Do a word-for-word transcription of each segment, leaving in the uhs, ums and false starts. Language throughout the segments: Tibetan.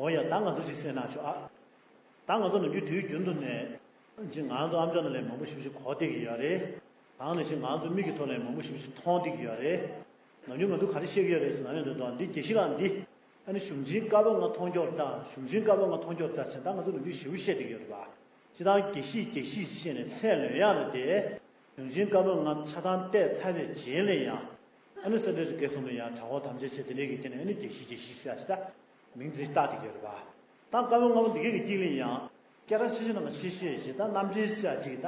འོ་ཡ། ད་ང་ཚོ་ཅིག་གསན་གནང་ཤོག་ཨ། ད་ང་ཚོ་ནམ་རྒྱུན་དུས་རྒྱུན་དུ་ནས་ཅིག་ང་ཚོ་ཨམ་ཅོག་ནང་ལ་མང་པོ་ཞེ་པོ་ཅིག་གོ་བསྡད་ཀྱི་ཡོད་རེད། ད་ནང་བཞིན་ང་ཚོ་མིག་གི་ཐོག་ནས་མང་པོ་ཞེ་པོ་ཅིག་མཐོང་བསྡད་ཀྱི་ཡོད་རེད། ནམ་རྒྱུན་ང་ཚོ་ག་རེ་བཤད་ཀྱི་ཡོད་རེད་ཟེར་ན། ཡོད་འདུག་དང་འདི་རྒྱལ་སྤྱི་ལ་འདི། ཨ་ནི་གཞུང་ཆེན་བཀའ་པོད་ལྔ་མཐོང་སྐྱོར་དང་། གཞུང་ཆེན་བཀའ་པོད་ལྔ་མཐོང་སྐྱོར་དང་ཟེར། ད་ང་ཚོ་ནམ་རྒྱུན་ཞེ་པོ་བཤད་བསྡད་ཀྱི་ཡོད་རེད་པ། སྤྱིར་བཏང་རྒྱལ་སྤྱི་རྒྱལ་སྤྱི་བཤད་ནས་ཚད་ལོན་ཡག་ལ་དེ། གཞུང་ཆེན་བཀའ་པོད་ལྔ་ཆ་ཚང་བལྟས་ཚར་བའི་རྗེས་ལ་ཡང་། ཨ་ནི་སེ་འབྲས་དགེ་གསུམ་ལ་ཡང་གྲྭ་སྐོར་དམ་བཅའ་བྱས། དེ་འདྲའི་གི་སྟེང་ནས་ཨ་ནི་རྒྱལ་སྤྱི་རྒྱལ་སྤྱི་ཟེར་ཡག་ཞིག་ད་མིང་དེ་བཏགས་བསྡད་ཀྱི་ཡོད་རེད་པ། ད་བཀའ་པོད་ལྔ་པོ་འདི་གའི་གི་དཀྱིལ་ལ་ཡང་སྐད་གྲགས་ཆེ་ཤོས་ནང་གི་ཆེ་ཤོས་ཅིག་ད་རྣམ་འགྲེལ་ཟེར་ཡག་ཅིག་ད་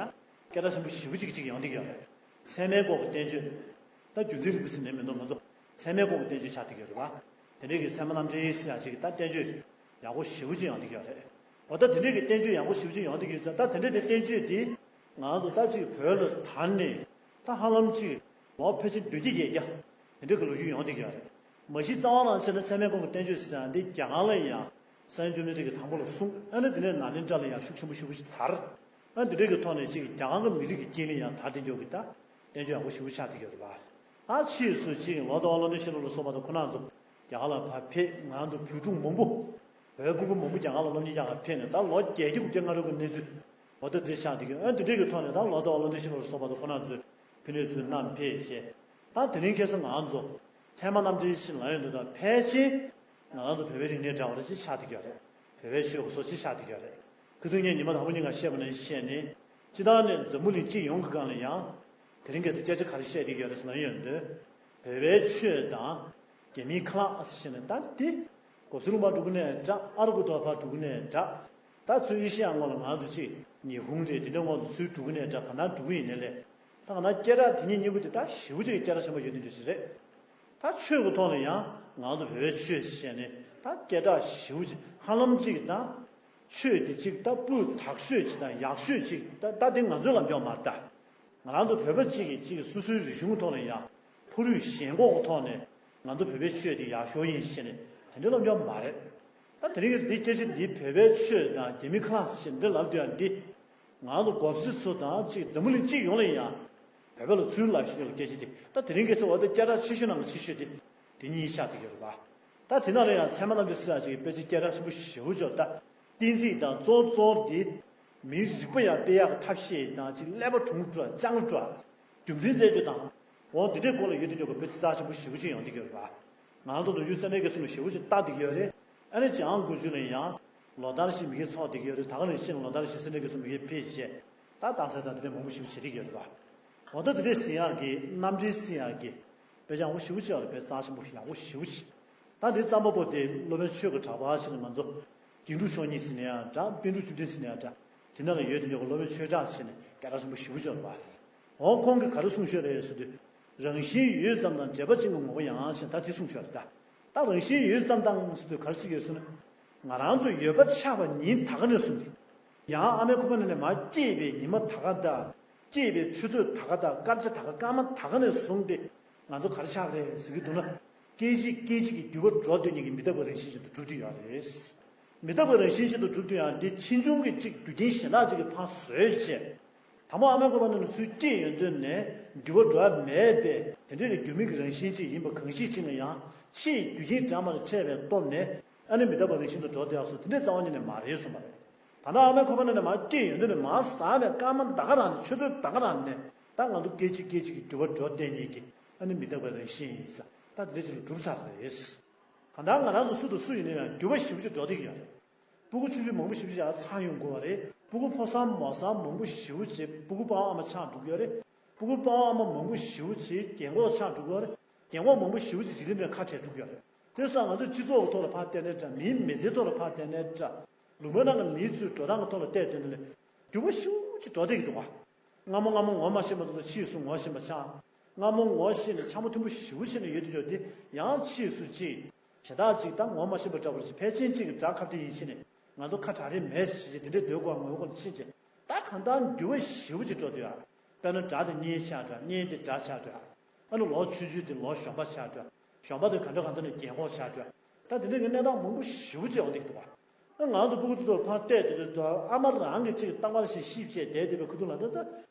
སྐད་གྲགས་ཆེན་པོ་ཞེ་པོ་ཅིག་ཅིག་ཡོང་བསྡད་ཀྱི་ཡོད་རེད། ཚད་མའི་སྐོར་གྱི་བསྟན་བཅོས། ད་བརྒྱུད་འཛིན་རིལ་བུ་ཟེར་ནས་མི་འདུག་ང་ཚོ་ཚད་མའི་སྐོར་གྱི་བསྟན་བཅོས་ཆགས་བསྡད་ཀྱི་ཡོད་རེད་པ། དེ་འདྲའི་གི་ཚད་མ་རྣམ་འགྲེལ་ཟེར་ཡག་ཅིག་གི་ད་བསྟན་བཅོས་ཡག་པོ་ཞེ་པོ་ཅིག་ཡོང་བསྡད་ཀྱི་ཡོད་རེད། འོ་ད་དེ་འདྲའི་གི་བསྟན་བཅོས་ཡག་པོ་ཞེ་པོ་ཅིག་ཡོང་བསྡད་ཀྱི་ཡོད་ཙང་། ད་དེ་འདྲའི་དེ་བསྟན་བཅོས་དེ་ང་ཚོ་ད་ཅིག་བོད་ལ་དར་ནས་ད་ཧ་ལམ་ཅིག་ལོ་ཕལ་ཆེར་བདུན་བརྒྱ་བརྒྱད་བརྒྱ་དེ་འདྲའི་གི་ལོ་རྒྱུས་ཡོང་བསྡད་ཀྱི་ཡོད་རེད། མ་གཞི་རྩ་བ་ནང་བྱས་ན་ཚད་མའི་སྐོར་གྱི་བསྟན་བཅོས་ཟེར་ཡག་འདི་རྒྱ་གར་ལ་ཡང་སངས་རྒྱས་བཅོམ་ལྡན་འདས་ཀྱིས་དང་པོ་ལ་གསུངས། ཨ་ནི་དེ་ནས་ནཱ་ལེནྡྲ་ལ་ཡང་ཤུགས་ཆེན་པོ་ཞེ་པོ་ཅིག་དར། ཨ་ནི་དེ་འདྲའི་གི་ཐོག་ནས་ཅིག་རྒྱ་གར་གྱི་མི་རིགས་ཀྱི་དཀྱིལ་ལ་ཡང་དར་བསྡད་འཇོག་གི་ད་བསྟན་བཅོས་ཡག་པོ་ཞེ་པོ་ཆགས་བསྡད་ཀྱི་ཡོད་རེད་པ། ད་ཕྱིས་སུ་ཅིག་ལོ་ཙཱ་བ་བློ་གཏེར་ཤེས་རབ་ལ་སོགས་པ་དང་ཁོང་རྣམ་ཚོ་རྒྱ་གར་ལ་ཕར་ཕེབས། ང་ཚོ་བོད་ཕྲུག་མང་པོ། བོད་ཕྲུ་གུ་མང་པོ་རྒྱ་གར་ལ་སློབ་གཉེར་རྒྱག་གར་ཕེབས་ནས་ད་ལོ་བརྒྱད་ཅུ་དགུ་བརྒྱ་སྔ་རོལ་གྱི་གནས་ཚུལ་འོ་ད་འདིར་ཆགས་བསྡད་ཀྱི་ཡོད། ཨ་དེ་འདྲའི་གི་ཐོག་ནས་ད་ལོ་ཙཱ་བ་བློ་གཏེར་ཤེས་རབ་ལ་སོགས་པ་དང་ཁོང་རྣམ་ཚོས་ཕེབས་ནས་ཚུར་བསྣམས་ཕེབས་བྱས། ད་དེ་རིང་ཁ་སང་ང་ཚོ་ཚད་མ་རྣམ་འགྲེལ་ཞེས་ལབ་ཡོང་དུས། ད་ཕལ་ཆེར་ང་རང་ཚོ་བོད་པའི་རིག་གནས་འདྲ་བ་རེ་ཅིག་ཆགས་བསྡད་ཀྱི་ཡོད་རེད། བོད་པའི་ཆོས་ཀྱི་བཟོ་ཅིག་ཆགས་བསྡད་ཀྱི་ཡོད་རེད། ཁ་སང་ངས་ཉི་མ་དང་པོ་ཉིན་ག་བཤད་པ་ནང་བཞིན་བཤད་ནས། སྤྱིར་བཏང་ནས་འཛམ་བུ་གླིང་སྤྱི་ཡོངས་ཀྱི་སྒང་ལ་ཡང་། དེ་རིང་ཁ་སང་སྐད་ཆ་ག་རེ་བཤད་བསྡད་ཀྱི་ཡོད་རེད་ཟེར་ན། ཡོང་དུས་བོད་པའི་ཆོས་དང་རྒྱ་མིའི་ཁ་ལག་ཟེར་ནས། ད་དེ་གོ་ཚུལ་ལུང་པ་འགྲོ་གི་ནའི་འདྲ། ཨ་རུ་གུ་ཐོག་ཕར་འགྲོ་གི་ནའི་འདྲ། ད་ཚུར་ཨེ་ཤི་ཡ་ངོས་ལ་ང་ཚོ་ཅིག་ཉི་ཧོང་རེད། དེ་འདྲའི་ངོས་ལ་ཚུར་འགྲོ་གི་ནའི་འདྲ། གང་ལྟར་འགྲོ་གི་ཡིན་ནའི་ལས། ད་གང་ལྟར་སྐད་གྲགས་དེ་གཉིས་གཉིས་པོ་དེ་ད་ཞེ་པོ་ཅིག་སྐད་གྲགས་ཆེན་པོ་ཡོད་དེ་འདྲ་ཞིག་རེད། ད་ཆོས་ཀྱི་ཐོག་ནས་ཡང་ང་ཚོ་བོད་པའི་ཆོས་ཟེར་ནས་ད་སྐད་གྲགས་ཞེ་པོ་ཅིག་ཧ་ལམ་ཅིག་ད། ཆོས་དེ་ཅིག་ད་སྤུས་དག་ཤོས་ཅིག་དང་ཡག་ཤོས་ཅིག་ད་ད་དེ་ང་ཚོའི་ལམ་ལྗོངས་མ་རེད་ད། ང་རང་ཚོ་བོད་པ་གཅིག་གིས་གཅིག་གིས་སོ་སོའི་རིག་གཞུང་གི་ཐོག་ནས་ཡང་ཕ་རུས་ཞེན་ཁོག་གི་ཐོག་ནས་ང་ཚོ་བོད་པའི་ཆོས་དེ་ཡག་ཤོས་ཡིན་ཞེས་ནས་དེ་འདྲའི་ལམ་ལྗོངས་མ་རེད། ད་དེ་རིང་གི་འདི་སྐད་ཆ་འདི་བོད་པའི་ཆོས་དང་རྒྱ་མི་ཁ་ལག་ཟེར་འདི་ལབ་དུས་ཡང་འདི། ང་ཚོ་གོ་སྲིད་ཚོ་དང་གཅིག་འཛམ་བུ་གླིང་སྤྱི་ཡོངས་ལ་ཡང་བོད་པ་ལ་ཚུར་ལབ་བཞིན་ཡོད་སྐད་ཆ་དེ། ད་དེ་རིང་ཁ་སང་འོ་ད་སྐད་གྲགས་ཆེ་ཤོས་ནང་གི་ཆེ་ཤོས་དེ་དེ་གཉིས་ཆགས་བསྡད་ཡོད་རེད་པ། ད་དེ་ནང་ལ་ཡང་ཚད་མ་རྣམ་འགྲེལ་ཟེར་ཡག་ཅིག་དཔེ་ཆ་སྐད་གྲགས་ཆེན་པོ་ཞེ་པོ་ཅིག་ད་གཏན་ཚིགས་དང་གཙོ་གཙོ་དེ་མིའི་རིག་པ་ཡར་སྤེལ་ཡག་གི་ཐབས་ཤེས་དང་གཅིག་ཀླད་པ་གྲུང་འགྲོ་སྤྱང་འགྲོ་རྒྱུ་མཚན་རྩད་གཅོད་དང་། འོ་འདི་འདྲའི་སྐོར་ལ་ཡོད་དེ་འཇོག་གི་དཔེ་ཆ་རྩ་ཆེན་པོ་ཞེ་པོ་ཅིག་ཡོང་བསྡད་ཡོད་རེད་པ། ང་ཚོ་ལོ་རྒྱུས་སེ་འབྲས་དགེ་གསུམ་ལ་ཞེ་པོ་ཅིག་ལྟ་བསྡད་ཀྱི་ཡོད་རེད། ཨ་ནི་བྱང་ཀོ་ཆུ་ལ་ཡང་ལོ་ལྟར་བཞིན་མི་སྒེར་ཚོགས་བསྡད་ཀྱི་ཡོད་རེད། ད་ག་ནང་བཞིན་ལོ་ལྟར་བཞིན་སེ་འབྲས་དགེ་གསུམ་མི་སྒེར་ཕེབས་བྱས། ད་རྟགས་གསལ་དང་དེ་འདྲ་མང་པོ་ཞེ་པོ་བྱེད་བསྡད་ཀྱི་ཡོད་རེད་པ། འོ་ད་དེ་འདྲའི་ཟེར་ཡག་གི་རྣམ་འགྲེལ་ཟེར་ཡག་གི་དཔེ་ཆ་ཡག་པོ་ཞེ་པོ་ཅིག་ཡོད་རེད། དཔེ་རྩ་ཆེན་པོ་ཡག་པོ་ཞེ་པོ་ཅིག་ད་འདི་རྩོམ་པ་པོ་དེ་སློབ་དཔོན་ཆོས་ཀྱི་གྲགས་པ་ཟེར་ནས་ང་ཚོ་དགེ་ཕྲུག་ཆོས་གཉིས་ཟེར་ནའི་འདྲ། པཎ་གྲུབ་བཅུ་བདུན་ཟེར་ནའི་འདྲ། དེ་ནང་ལ་ཡོད་དེ་འཇོག་གི་སློབ་དཔོན་ཆོས་གྲགས་ཟེར་ནས་སྐད་གྲགས་ཆེན་པོ་ཞེ་པོ་ཅིག་ཡོད་རེད་པ། འོ་ཁོང་གིས་ག་རེ་གསུངས་བཞག་རེད་ཟེར་དུས། རང་བཞིན་ཡོད་ཙམ་དང་འབྲེལ་པ་ཅན་གྱི་ངོ་བོ་ཡང་ཞེས་ད་དེ་གསུངས་བཞག་རེད་ད། ད་རང་བཞིན་ཡོད་ཙམ་དང་ཟེར་དུས་ག་རེ་ཟེར་གྱི་ཡོད་ཟེར་ན། ང་རང་ཚོ་ཡོད་པ་ཆགས་པ་ཉིད་ད་ག་ནས་བཟུང་སྟེ། ཡང་ཨ་མའི་ཁོག་པ་ནང་ནས་མར་སྐྱེས་པའི་ཉི་མ་ད་ག་དང་། སྐྱེས་པའི་ཆུ་ཚོད་ད་ག་དང་། སྐར་ཆ་ད་ག། སྐར་མ་ད་ག་ནས་བཟུང་སྟེ་ང་ཚོ་ག་རེ་ཆགས་རེད་ཟེར་གྱི་འདུག་ན། སྐད་ཅིག་སྐད་ཅིག་གིས་འགྱུར་བ་འགྲོ་སྡོད་མཁན་གྱི་མི་རྟག་པའི་རང་བཞིན་ཅན་དུ་གྲུབ་བསྡད་ཡོད་རེད། མི་རྟག་པའི་རང་བཞིན་ཅན་དུ་གྲུབ་སྡོད་ཡག་འདི་ཕྱིས་འབྱུང་གི་གཅིག་རྒྱུ་རྐྱེན་གཞན་དག་ཅིག་གིས་ཕར་བཟོས་བྱས། དང་པོ་ཨ་མའི་ཁོག་པ་ནང་ནས་ཚུར་སྐྱེས་ཡོང་དུས་ནས་འགྱུར་བ་འགྲོ་ཡ་མེད་པའི་དེ་འདྲའི་རིགས་རྒྱུ་མེད་ཀྱི་རང་བཞིན་ཅིག་ཡིན་པ་གང་ཞིག་ཅིག་ལ་ཡང་ཕྱིའི་རྒྱུ་རྐྱེན་འདྲ་མིན་འཕྲད་པའི་སྟོབས་ནས་ཨ་ནི་མི་རྟག་པའི་རང་བཞིན་དུ་འགྲོ་བསྡད་ཡག་སོགས་དེ་འདྲའི་རྩ་བ་ཉིད་ནས་མ་རེད་གསུངས་པ་རེད། ད་ལྟ་ཨ་མའི་ཁོག་པ་ནང་ནས་མར་སྐྱེས་ཡོང་དུས་ནས་མར་ཟགས་པའི་སྐར་མ་ད་ག་རང་ནས། ཆུ་ཚོད་ད་ག་རང་ནས་ད་ང་ཚོ་སྐད་ཅིག་སྐད་ཅིག་གིས་འགྱུར་བ་འགྲོ་བསྡད་མཁན་གྱི་ཨ་ནི་མི་རྟག་པའི་རང་བཞིན་ཡིན་ས། ད་དེ་འདྲ་ཅིག་ལ་གྲུབ་ཚར་རེད། གང་ལྟར་ང་རང་ཚོ་སུ་དང་སུ་ཡིན་ན་ཡང་འགྱུར་བ་ཞེ་པོ་ཅིག་འགྲོ་བསྡད་ཀྱི་ཡོད་རེད། སྤུ་གུ་ཆུང་ཆུང་མང་པོ་ཞེ་པོ་ཅིག་ཡར་ཚང་ཡོང་དགོས་པ་རེད། སྤུ་གུ་ཕོ་གསར་མོ་གསར་མང་པོ་ཞེ་པོ་ཅིག་སྤུ་གུ་ཕ་མ་ཨ་མ་ཆགས་འགྲོ་གི་ཡོད་རེད། སྤུ་གུ་ཕ་མ་ཨ་མ་མང་པོ་ཞེ་པོ་ཅིག་རྒན་གོག་ཆགས་འགྲོ་གི་ཡོད་རེད། རྒན་གོག་མང་པོ་ཞེ་པོ་ཅིག་འཇིག་རྟེན་འདིར་ཁ་བྲལ་འགྲོ་གི་ཡོད་རེད། དེ་སོགས་ང་ཚོ་སྤྱི་ཚོགས་ཀྱི་ཐོག་ལ་ཕར་བལྟས་ནའི་འདྲ། མིའི་མི་ཚེའི་ཐོག་ལ་ཕར་བལྟས་ནའི་འདྲ། ལུང་པའི་ནང་གི་མིའི་ཚོའི་འགྲོ་སྟངས་ཀྱི་ཐོག་ལ་བལྟས་དོན་དུ་ལས་འགྱུར་བ་ཞེ་པོ་ཅིག་འགྲོ་བསྡད་ཀྱི་འདུག་ག་སྔ་མོ་སྔ་མོ་ངོ་མ་ཤེས་པ་དེ་ཚོ་ཕྱིས་སུ་ངོ་ཤེས་པ་ཆགས། སྔ་མོ་ངོ་ཤེས་ནས་འཆམ་པོ་མཐུན་པོ་ཞེ་པོ་བྱས་ནས་ཡོད་དུས་ཡོད་དེ། ཡང་ཕྱིས་སུ་ཅིག་གཞན་དག་ཅིག་ད་ངོ་མ་ཤེས་པ་འདྲ་པོ་ཅིག་ཕལ་ཆེར་ཅིག་གི་དགྲ་ཁ་བདེ་ཡིན་ཕྱིན་ནས་ང་ཚོ་ཁ་བྲལ་རེ་མེད་ཟེར་བྱས་དེ་འདྲའི་འདོད་དགོས་ངོ་ཁོ་ལ་ཕྱིན་བྱས། ད་གང་ལྟར་འགྱུར་བ་ཞེ་པོ་ཅིག་འགྲོ་དུས་ཨ། དཔེར་ན་དགྲ་དེ་གཉེན་ཆགས་འགྲོ། གཉེན་དེ་དགྲ་ཆགས་འགྲོ། ཨ་ནི་ལོ་ཆུང་ཆུང་དེ་ལོ་གཞོན་པ་ཆགས་འགྲོ། གཞོན་པ་དེ་ག་འདྲ་ག་འདྲ་ནས་རྒན་གོག་ཆགས་འགྲོ། ད་དེ་འདྲའི་གི་གནས་སྟངས་མང་པོ་ཞེ་པོ་ཅིག་ཡོང་བསྡད་ཀྱི་འདུག་ག་ང་ཚོ་སྤུ་གུ་ཚོ་ཕར་བལྟས་དུས་དུས་ཨ་མ་རང་གིས་ཅིག་རྟག་པར་ཞིག་ཤེས་བྱས་བསྡད་བསྡད་པའི་ཁ་ཐུག་ལ་ད་ལྟ་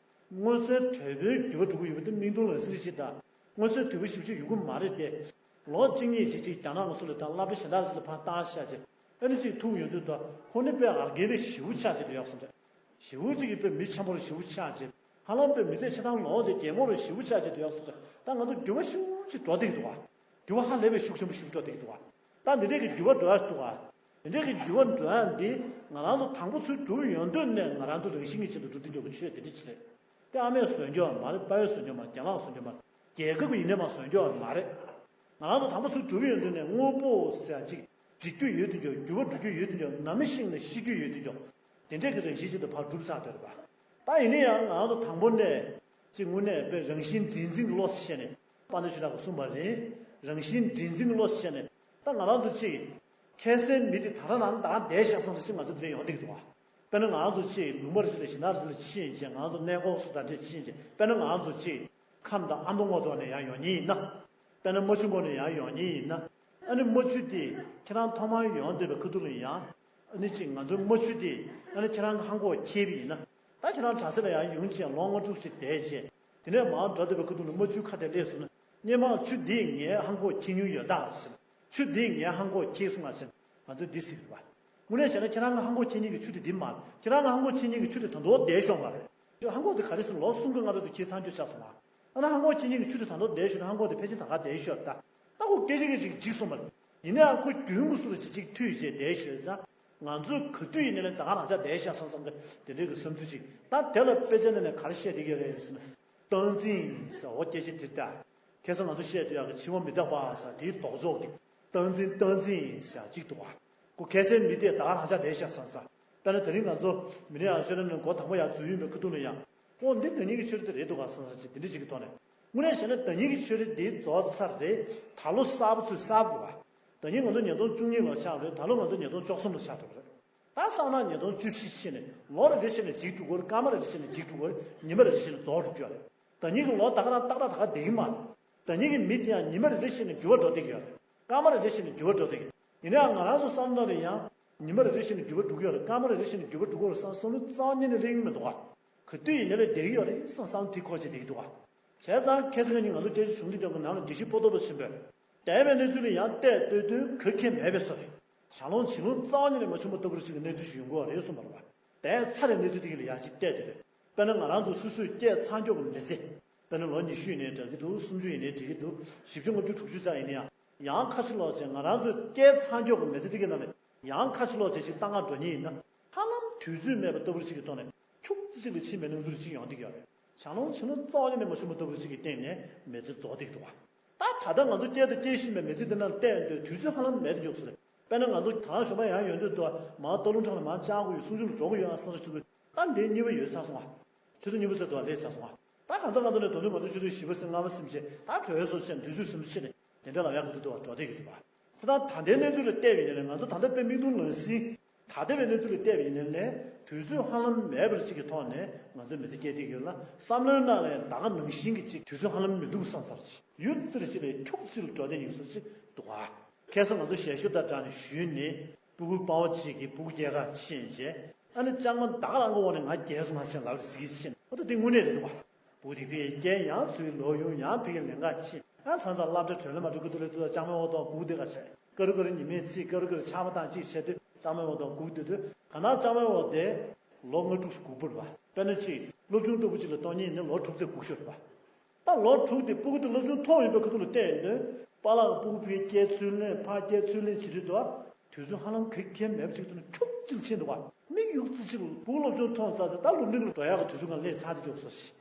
མངོན་གསལ་དོད་པོའི་འགྱུར་བ་འགྲོ་གི་ཡོད་པ་དེ་མིག་མཐོང་ལག་ཟིན་ཞིག་དང་། མངོན་གསལ་དོད་པོ་ཞེ་པོ་ཅིག་ཡོང་གི་མ་རེད་དེ། ལོ་གཅིག་གཉིས་ཅིག་ཅིག་རྒྱ་ནག་ལ་སུ་ལ་དང་སློབ་གྲྭ་གཞན་དག་ཅིག་ལ་ཕར་བཏང་བཞག་བྱས། ཨ་ནི་ཅིག་ཐུག་ཡོང་དུས་ད་ཁོ་ནི་དཔེ་ཨར་རྒན་རེ་ཞེ་པོ་ཆགས་བྱས་དུ་ཡག་སོང་ཙང་། ཞེ་པོ་ཅིག་གིས་དཔེ་མི་འཆམ་པོ་རེ་ཞེ་པོ་ཆགས་བྱས། ཧ་ལམ་དཔེ་མི་ཚེ་ཆ་ཚང་ལོངས་བྱས་རྒན་གོག་རེ་ཞེ་པོ་ཆགས་བྱས་དུ་ཡག་སོང་ཙང་། ད་ང་ཚོ་འགྱུར་བ་ཤུགས་ཆེ་འགྲོ་བསྡད་ཀྱི་འདུག་བ། འགྱུར་བ་ཧ་ལས་པའི་ཤུགས་ཆེན་པོ་ཞིག་འགྲོ་བསྡད་ཀྱི་འདུག་བ། ད་འདི་འདྲས་ཀྱི་འགྱུར་བ་འགྲོ་ཡག་འདུག་བ། འདི་འདྲས་ཀྱི་འགྱུར་བ་འགྲོ་ཡག་འདི་ང་རང་ཚོ་དང་པོ་ཚུར་གྲུབ་ཡོང་དུས་ནས་ང་རང་ཚོ་རང་བཞིན་གྱི་ཆེད་དུ་གྲུབ་བསྡད་ཀྱི་འདུག་གི་ཆོས་དེ་འདྲས་ཅིག་རེད། དེ་ཨ་མས་བཟོས་འགྱོ་བ་མ་རེད། དཔའ་བོས་བཟོས་འགྱོ་བ་མ་རེད། རྒན་ལགས་བཟོས་འགྱོ་བ་མ་རེད། རྒྱལ་ཁབ་ཀྱི་ཡིན་ནའི་མ་བཟོས་འགྱོ་བ་མ་རེད། ང་རང་ཚོ་དང་པོ་ཚུར་གྲུབ་ཡོང་དུས་ནས་དངོས་པོ་ཟེར་ཡག་ཅིག་འཇིག་རྒྱུ་ཡོད་དུ་འགྱོ། འགྱུར་བ་འགྲོ་རྒྱུ་ཡོད་དུ་འགྱོ། ནམ་ཞིག་ནས་ཤི་རྒྱུ་ཡོད་དུ་འགྱོ། དེ་འདྲས་ཀྱི་རང་བཞིན་ཅིག་ཏུ་ཕར་གྲུབ་ཚར་འདོད་རེད་པ། ད་ཡིན་ན་ཡང་ང་རང་ཚོ་དང་པོ་ནས་ཅིག་དངོས་གནས་དཔེ་རང་བཞིན་འདྲེས་འཛིན་གྱི་བློ་ཞེས་ནས་དཔལ་ལྡན་ཆོས་གྲགས་ཀྱིས་གསུངས་པ་རེད། རང་བཞིན་འདྲེས་འཛིན་གྱི་བློ་ཞེས་ནས་ད་ང་རང་ཚོ་ཅིག་ཁ་སའི་མི་དེ་ད་ལྟ་ནང་ད་བསྡད་ཤག་བསམ་ཚེ་ཅིག་ང་ཚོ་དེ་འདྲ་ཡོང་བསྡད་ཀྱི་འདུག་བ། དཔེར་ན་ང་རང་ཚོ་ཅིག་ལུང་པ་རེ་ཅིག་ལ་ཞིང་ནགས་རེ་ཅིག་ལ་ཕྱིན་བྱས་ང་རང་ཚོ་གནས་སྐོར་སུ་ད་འདྲས་ཕྱིན་བྱས། དཔེར་ན་ང་རང་ཚོ་ཅིག་ཁམས་དང་ཨ་མདོ་སྔོ་ཐོག་ནས་ཡར་ཡོང་མཁན་ཡིན་ན། དཔེར་ན་རྨ་ཆུ་མགོ་ནས་ཡར་ཡོང་མཁན་ཡིན་ན། ཨ་ནི་རྨ་ཆུ་དེ་ཁྱེད་རང་ཐོག་མར་ཡོང་བསྡད་པའི་ཁ་ཐུག་ལ་ཡང་། ཨ་ནི་ཅིག་ང་ཚོའི་རྨ་ཆུ་དེ་ཨ་ནི་ཁྱེད་རང་གི་ཧང་གོ་ཁེལ་བ་ཡིན་ན། ད་ཁྱེད་རང་གྲྭ་ས་ལ་ཡར་ཡོང་བྱས་ལོ་ལྔ་དྲུག་ཅིག་བསྡད་བྱས། དེ་ནས་མར་འགྲོ་བསྡད་པའི་ཁ་ཐུག་ལ་རྨ་ཆུའི་ཁ་ཐད་སླེབས་སོང་ན། སྔོན་མ་ཆུ་འདིས་ངའི་ཧང་གོ་ཁེལ་མྱོང་ཡོད་ད་ཟེར། ཆུ་འདིས་ངའི་ཧང་གོ་ཁེལ་སོང་ང་ཟེར། ང་ཚོས་འདི་ཟེར་གྱི་རེད་པ། དངོས་གནས་བྱས་ན་ཁྱེད་རང་གི་ཧང་གོ་ཁེལ་མཁན་གྱི་ཆུ་དེ་འདི་མ་རེད། ཁྱེད་རང་གི་ཧང་གོ་ཁེལ་མཁན་གྱི་ཆུ་དེ་ད་དུང་བསྡད་ཤོག་མ་རེད། ཁྱོད་ཧང་གོ་དེ་ག་རེ་ཟེར་ལོ་གསུམ་གྱི་སྔ་རོལ་དུ་ཁེལ་ཚར་འགྱོ་ཆགས་སོང་ང་། ཨ་ན་ཧང་གོ་ཁེལ་མཁན་གྱི་ཆུ་དེ་ད་དུང་བསྡད་ཤོག་ན་ཧང་གོ་དེ་ཕལ་ཆེར་ད་ག་བསྡད་ཤོག་ད། ད་ཁོ་སྐད་ཆ་གི་ཅིག་འཇིགས་སོང་བ་རེད། ཡིན་ནའང་ཁོ་རྒྱུན་མུ་སུ་རུ་ཅིག་ཅིག་མཐུད་བྱས་བསྡད་ཤོག་ཙང་། ང་ཚོས་ག་དུས་ཡིན་ནའི་ད་ག་རང་ཅག་བསྡད་ཤག་བསམ་བསམ་གི་དེ་འདྲའི་གི་བསམ་ཚུལ་ཅིག་ད་དེ་ལ་དཔེ་ཆ་ནང་ནས་ག་རེ་བཤད་བསྡད་ཀྱི་ཡོད་རེད་ཟེར་ན། སྟངས་འཛིན་ཟེར་འོ་སྐད་ཆ་དེ་ལྟ། ཁ་སང་ང་ཚོ་བཤད་དུས་ཡག་གི་འཆི་བ་མི་རྟག་པ་ཟེར་དེའི་ལྡོག་ཕྱོགས་ཀྱི་སྟངས་འཛིན་སྟངས་འཛིན་ཟེར་ཅིག་འདུག་བ། ཁོ་ཁ་སའི་མི་དེ་ད་ག་རང་ཅག་བསྡད་ཤག་བསམ་ས། དཔེར་ན་དེ་རིང་ང་ཚོ་མི་ནི་ཨ་ཤོ་ར་ནས་སྒོ་དང་པོ་ཡར་འཛུལ་ཡོང་བའི་ཁ་ཐུག་ལ་ཡང་། ཨོ་འདི་ཟླ་ཉིན་གྱི་ཆོས་རེད་དེ་རེད་འདུག་ག་བསམ་ས་ཅིག་དེ་འདྲ་ཅིག་གི་ཐོག་ནས། དངོས་གནས་བྱས་ན་ཟླ་ཉིན་གྱི་ཆོས་རེད་དེ་རྫོགས་ཚར་རེད། ད་ལོ་གསར་པ་ཚོས་གསར་པ་རེད་བ། ཟླ་ཉིན་ང་ཚོ་ཉིས་སྟོང་བཅུ་གཉིས་ལོ་ཆགས་རེད། ད་ལོ་ང་ཚོ་ཉིས་སྟོང་བཅུ་གསུམ་ལོ་ཆགས་འགྲོ་གི་རེད། ད་སང་ན་ཉིས་སྟོང་བཅུ་བཞི་ཕྱིན་ནས་ལོ་རེ་རེ་བཞིན་ནས་འཇིག་འགྲོ་གི་རེད། སྐར་མ་རེ་རེ་བཞིན་ནས་འཇིག་འགྲོ་གི་རེད། ཉི་མ་རེ་རེ་བཞིན་ནས་རྫོགས་འགྲོ་གི་རེད། ཟླ་ཉིན་གྱི་ལོ་ད་ག་རང་ཏག་ཏག་ད་ག་བསྡད་ཀྱི་མ་རེད། ཟླ་ཉིན་གྱི་མི་དེ་ཡང་ཉི་མ་རེ་རེ་བཞིན་ནས་འགྱུར་བ་འགྲོ་བསྡད་ཀྱི་ཡོད་རེད། སྐར་མ་རེ་རེ་བཞིན་ནས་འགྱུར་བ་འགྲོ་བསྡད་ཀྱི་ཡིན་ནའང་ང་རང་ཚོ་བསམ་བློ་ལ་ཡང་ཉི་མ་རེ་རེ་བཞིན་ནས་འགྱུར་བ་འགྲོ་གི་ཡོད་རེད། སྐར་མ་རེ་རེ་བཞིན་ནས་འགྱུར་བ་འགྲོ་གི་ཡོད་རེད་བསམ་བསམ་བློ་རྩ་བ་ཉིད་ནས་སླེབས་ཀྱི་མི་འདུག་ག་ག་དུས་ཡིན་ནའི་ལས་བསྡད་ཀྱི་ཡོད་རེད་བསམ་བསམ་བློ་དེ་འཁོར་བྱས་བསྡད་ཀྱི་འདུག་ག་བྱས་ཙང་ཁ་སང་ཉིན་ང་ཚོ་སྐད་ཆ་བྱུང་དུས་ཀྱང་གི་ནང་ལ་དགེ་བཤེས་པོ་ཏོ་པོ་ཆེན་པོས། འདས་པའི་གནས་ཚུལ་ལ་ཡང་བལྟས་བལྟས་དུས་གོ་ཁེ་མེད་པའི་བཟོ་རེད། ཞང་ལོང་བྱིས་ལོང་རྩ་བ་ཉིད་ནས་མ་བྱུང་བ་ལྟ་བུར་ཞིག་གི་གནས་ཚུལ་ཞིག་ཡོང་གི་ཡོད་རེད་གསུངས་པ་རེད་བ། འདས་ཚར་བའི་གནས་ཚུལ་དེ་ག་ལ་ཡང་ཅིག་བལྟས་དུས་རེད། དཔེར་ན་ང་རང་ཚོ་སོ་སོས་སྐྱེས་ཚར་མགྱོགས་ཀྱི་མི་ཚེ། དཔེར་ན་ལོ་ཉི་ཤུ་ཡིན་ནའི་འདྲ་གི་འདུག་སུམ་ཅུ་ཡིན་ནའི་འགྲིག་གི་འདུག་བཞི་བཅུ་ལྔ་བཅུ་དྲུག་ཅུ་ཙམ་ཡིན་ན་ཡང་། ཡང་ཁ་ཕྱིར་ལོག་བྱས་ང་རང་ཚོས་སྐྱེས་ཚར་མགྱོགས་ཀྱི་མི་ཚེ་དེ་ག་ནང་ནས་ཡང་ཁ་ཕྱིར་ལོག་བྱས་ཅིག་བཏང་ག་འགྲོ་མཁན་ཡིན་ན། ཧ་ལམ་དུས་ཚོད་མེད་པ་ལྟ་བུར་ཞིག་གི་ཐོག་ནས་ཁྱུག་ཙམ་ཅིག་ལ་ཕྱིན་པའི་སྣང་ཚུལ་ཅིག་ཡོང་བསྡད་ཀྱི་ཡོད་རེད། ཞང་ལོང་བྱིས་ལོང་རྩ་བ་ཉིད་ནས་མ་བྱུང་བ་ལྟ་བུར་ཞིག་གི་སྟེང་ནས་མི་ཚེ་རྫོགས་བསྡད་ཀྱི་འདུག་བ། ད་ད་ལྟ་ང་ཚོ་སྐྱེས་དང་སྐྱེ་བཞིན་པའི་མི་ཚེ་འདི་ནང་བལྟས་ཡོང་དུས་དུས་ཚོད་ཧ་ལམ་མེད་དུ་འཇུག་སོང་རེད། དཔེར་ན་ང་ཚོ་ད་རང་ཞོགས་པ་ཡར་ཡོང་དུས་དུ་མར་སྟག་ལུང་འཕྲང་ལ་མར་བཅར་དགོས་ཡོད། གསུང་ཆོས་ལ་འགྲོ་དགོས་ཡོད་ཨ་བསམ་རེ་བྱུང་གི། ད་འདིའི་གཉིས་པ་ཡོལ་ཚར་སོང་ཨ། ཆུ་ཚོད་གཉིས་པ་ཚོད་དུ་ཨ་སླེབས་ཚར་སོང་ཨ། ད་གང་ཚ་གང་ཚ་ནས་ད་དུང་ང་ཚོ་ཆུ་ཚོད་བཞི་པ་ཟིན་ལྔ་པ་ཟིན་བྱས་ད་གྲོལ་སོང་ཟེར་དུས་ཚོད་ཟིན་པ་ཕྱིན་ནས་དེ་འདྲ་ལ་ཡག་གི་འདུག་འདུག་བ་འགྲོ་བསྡད་ཀྱི་འདུག་བ། ད་ལྟ་ད་ལྟའི་གནས་ཚུལ་ལ་བལྟས་པ་ཡིན་ན་ལས་ང་ཚོ་ད་ལྟ་དཔེ་མིག་མཐོང་ལག་ཟིན། ད་ལྟ་བའི་གནས་ཚུལ་ལ་བལྟས་པ་ཡིན་ན་ལས་དུས་ཚོད་ཧ་ལམ་མེད་པ་ཅིག་གི་ཐོག་ནས་ང་ཚོའི་མི་ཚེ་སྐྱེལ་བསྡད་ཀྱི་ཡོད་ལ། བསམ་བློའི་ནང་ལ་ཡང་ད་ག་ནང་བཞིན་གྱི་ཅིག་དུས་ཚོད་ཧ་ལམ་མི་འདུག་བསམ་ཚར་ཅིག་ཡུད་ཙི་རེ་ཅིག་ལས་ཁྱུག་ཙི་ལ་འགྲོ་བསྡད་ཡོད་བཟོ་ཅིག་འདུག་ཨ། ཁ་སང་ང་ཚོ་ཞལ་ཤོ་དང་སྦྲགས་ནས་ཞུས་ནས་སྤུ་གུ་དཔའ་བོ་གཅིག་གིས་སྤུ་གུ་སྐྱེལ་ག་ཕྱིན་བྱས། ཨ་ནི་ལྕང་མ་ད་ག་རང་གི་འོག་ནས་ང་སྐྱེལ་སོང་ང་ཕྱིན་ལབ་རེ་ཟིག་ཕྱིན། ཨ་ད་དེ་དངོས་གནས་རེད་འདུག་བ། སྤུ་གུ་དེ་ཕ་གིར་སྐྱེལ་ཡང་ཚུར་ལོག་ཡོང་ཡང་ཕ་གིར་ལེན་ག་ཕྱིན། ཨ་ཚང་ཚང་སློབ་གྲྭ་གྲོལ་ལེ་མ་གྲོལ་གི་དུས་ལ་དུས་ལ་ལྕང་མའི་འོག་དང་སྒུག་བསྡད་ག་བྱས། ཀ་རུ་ཀ་རུ་ཉི་མའི་ཚིག་ཀ་རུ་ཀ་རུ་ཆར་པ་དང་གཅིག་བྱས་དུས་ལྕང་མའི་འོག་དང་སྒུག་བསྡད་དུས་ག་ན་ལྕང་མའི་འོག་དེ་ལོ་ལྔ་དྲུག་སྒུག་པ་རེད་བ། དཔེར་ན་ཅིག་སློབ་ཆུང་ལྟ་བུ་ཅིག་ལ་གཏོང་མཁན་ཡིན་ན་ལོ་དྲུག་ཙམ་སྒུག་ཤོག་རེད་བ། ད་ལོ་དྲུག་དེ་སྤུ་གུ་དེ་སློབ་ཆུང་ཐོན་ཡོད་པའི་ཁ་ཐུག་ལ་བལྟས་ཡོང་དུས་པཱ་ལགས་ཀྱིས་སྤུ་གུ་ཕ་གིར་སྐྱེལ་ཚུར་ལེན་ཕར་སྐྱེལ་ཚུར་ལེན་བྱེད་དུས་དུ་དུས་ཚོད་ཧ་ལམ་ག་གེ་མེད་པ་ཅིག་ཏུ་ནི་ཁྱུག་ཅིག་ཕྱིན་འདུག་བ། མིག་ཡུག་ཙི་ཅིག་སྤུ་གུ་སློབ་ཆུང་ཐོན་ཚར་ཚེ་ད་སློབ་འབྲིང་ལ་འགྲོ་ཡག་གི་དུས་ཚོད་ང་སླེབས་ཚར་དུ་འཇོག་སོ་ཞིག་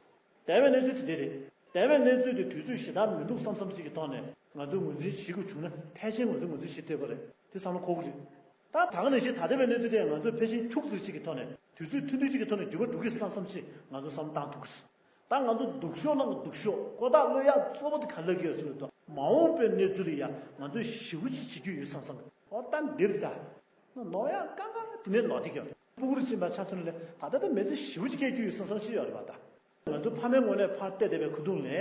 དེ་བས་གནས་ཚུལ་དེ་འདྲ་རེད། དེ་བས་གནས་ཚུལ་དེ་དུས་ཚོད་ཞེ་དྲག་མི་འདུག་བསམ་བསམ་ཅིག་གི་ཐོག་ནས་ང་ཚོས་ངོས་འཛིན་བྱེད་དགོས་བྱུང་ན་ཕལ་ཆེར་ང་ཚོས་ངོས་འཛིན་བྱེད་ཐུབ་པ་རེད། དེ་བསམ་བློ་འཁོར་གི་རེད། ད་ད་ག་ནང་བཞིན་ད་ལྟ་བའི་གནས་ཚུལ་དེ་ང་ཚོས་ཕལ་ཆེར་ཁྱུག་ཙམ་ཅིག་གི་ཐོག་ནས་དུས་ཚོད་ཐུང་ཐུང་ཅིག་གི་ཐོག་ནས་འགྱུར་བ་འགྲོ་གི་བསམ་བསམ་ཅིག་ང་ཚོས་བསམ་བློ་བཏང་ཐུབ་ཀྱི་རེད། ད་ང་ཚོ་སྡུག་ཤོས་ནང་གི་སྡུག་ཤོས་ཀོ་ཐག་གློད་ཡག་གཙོ་བོ་དེ་ག་རེ་ལབ་ཀྱི་ཡོད་ཟེར་ན། ད་མ་འོངས་པའི་གནས་ཚུལ་ལ་ཡང་ང་ཚོས་ཞེ་པོ་ཅིག་བྱེད་རྒྱུ་ཡོད་བསམ་བསམ་གི། འོ་ད་འདིར་ད་ནོར་ཡག་དཀའ་ངལ་དེ་ནས་ལོག་བསྡད་ཀྱི་ཡོད་རེད། སྤུ་གུར་ཕྱིན་པ་ཆ་མཚོན་ལས་ད་ལྟ་ད་མི་ཚེ་ཞེ་པོ་ཅིག་སྐྱེལ་རྒྱུ་ཡོད་བསམ་བསམ་ཞིག་ཡོད་རེད་པ། ད་ང་ཚོ་ཕ་མའི་ངོས་ནས་ཕར་བལྟས་བསྡད་པའི་ཁ་ཐུག་ནས་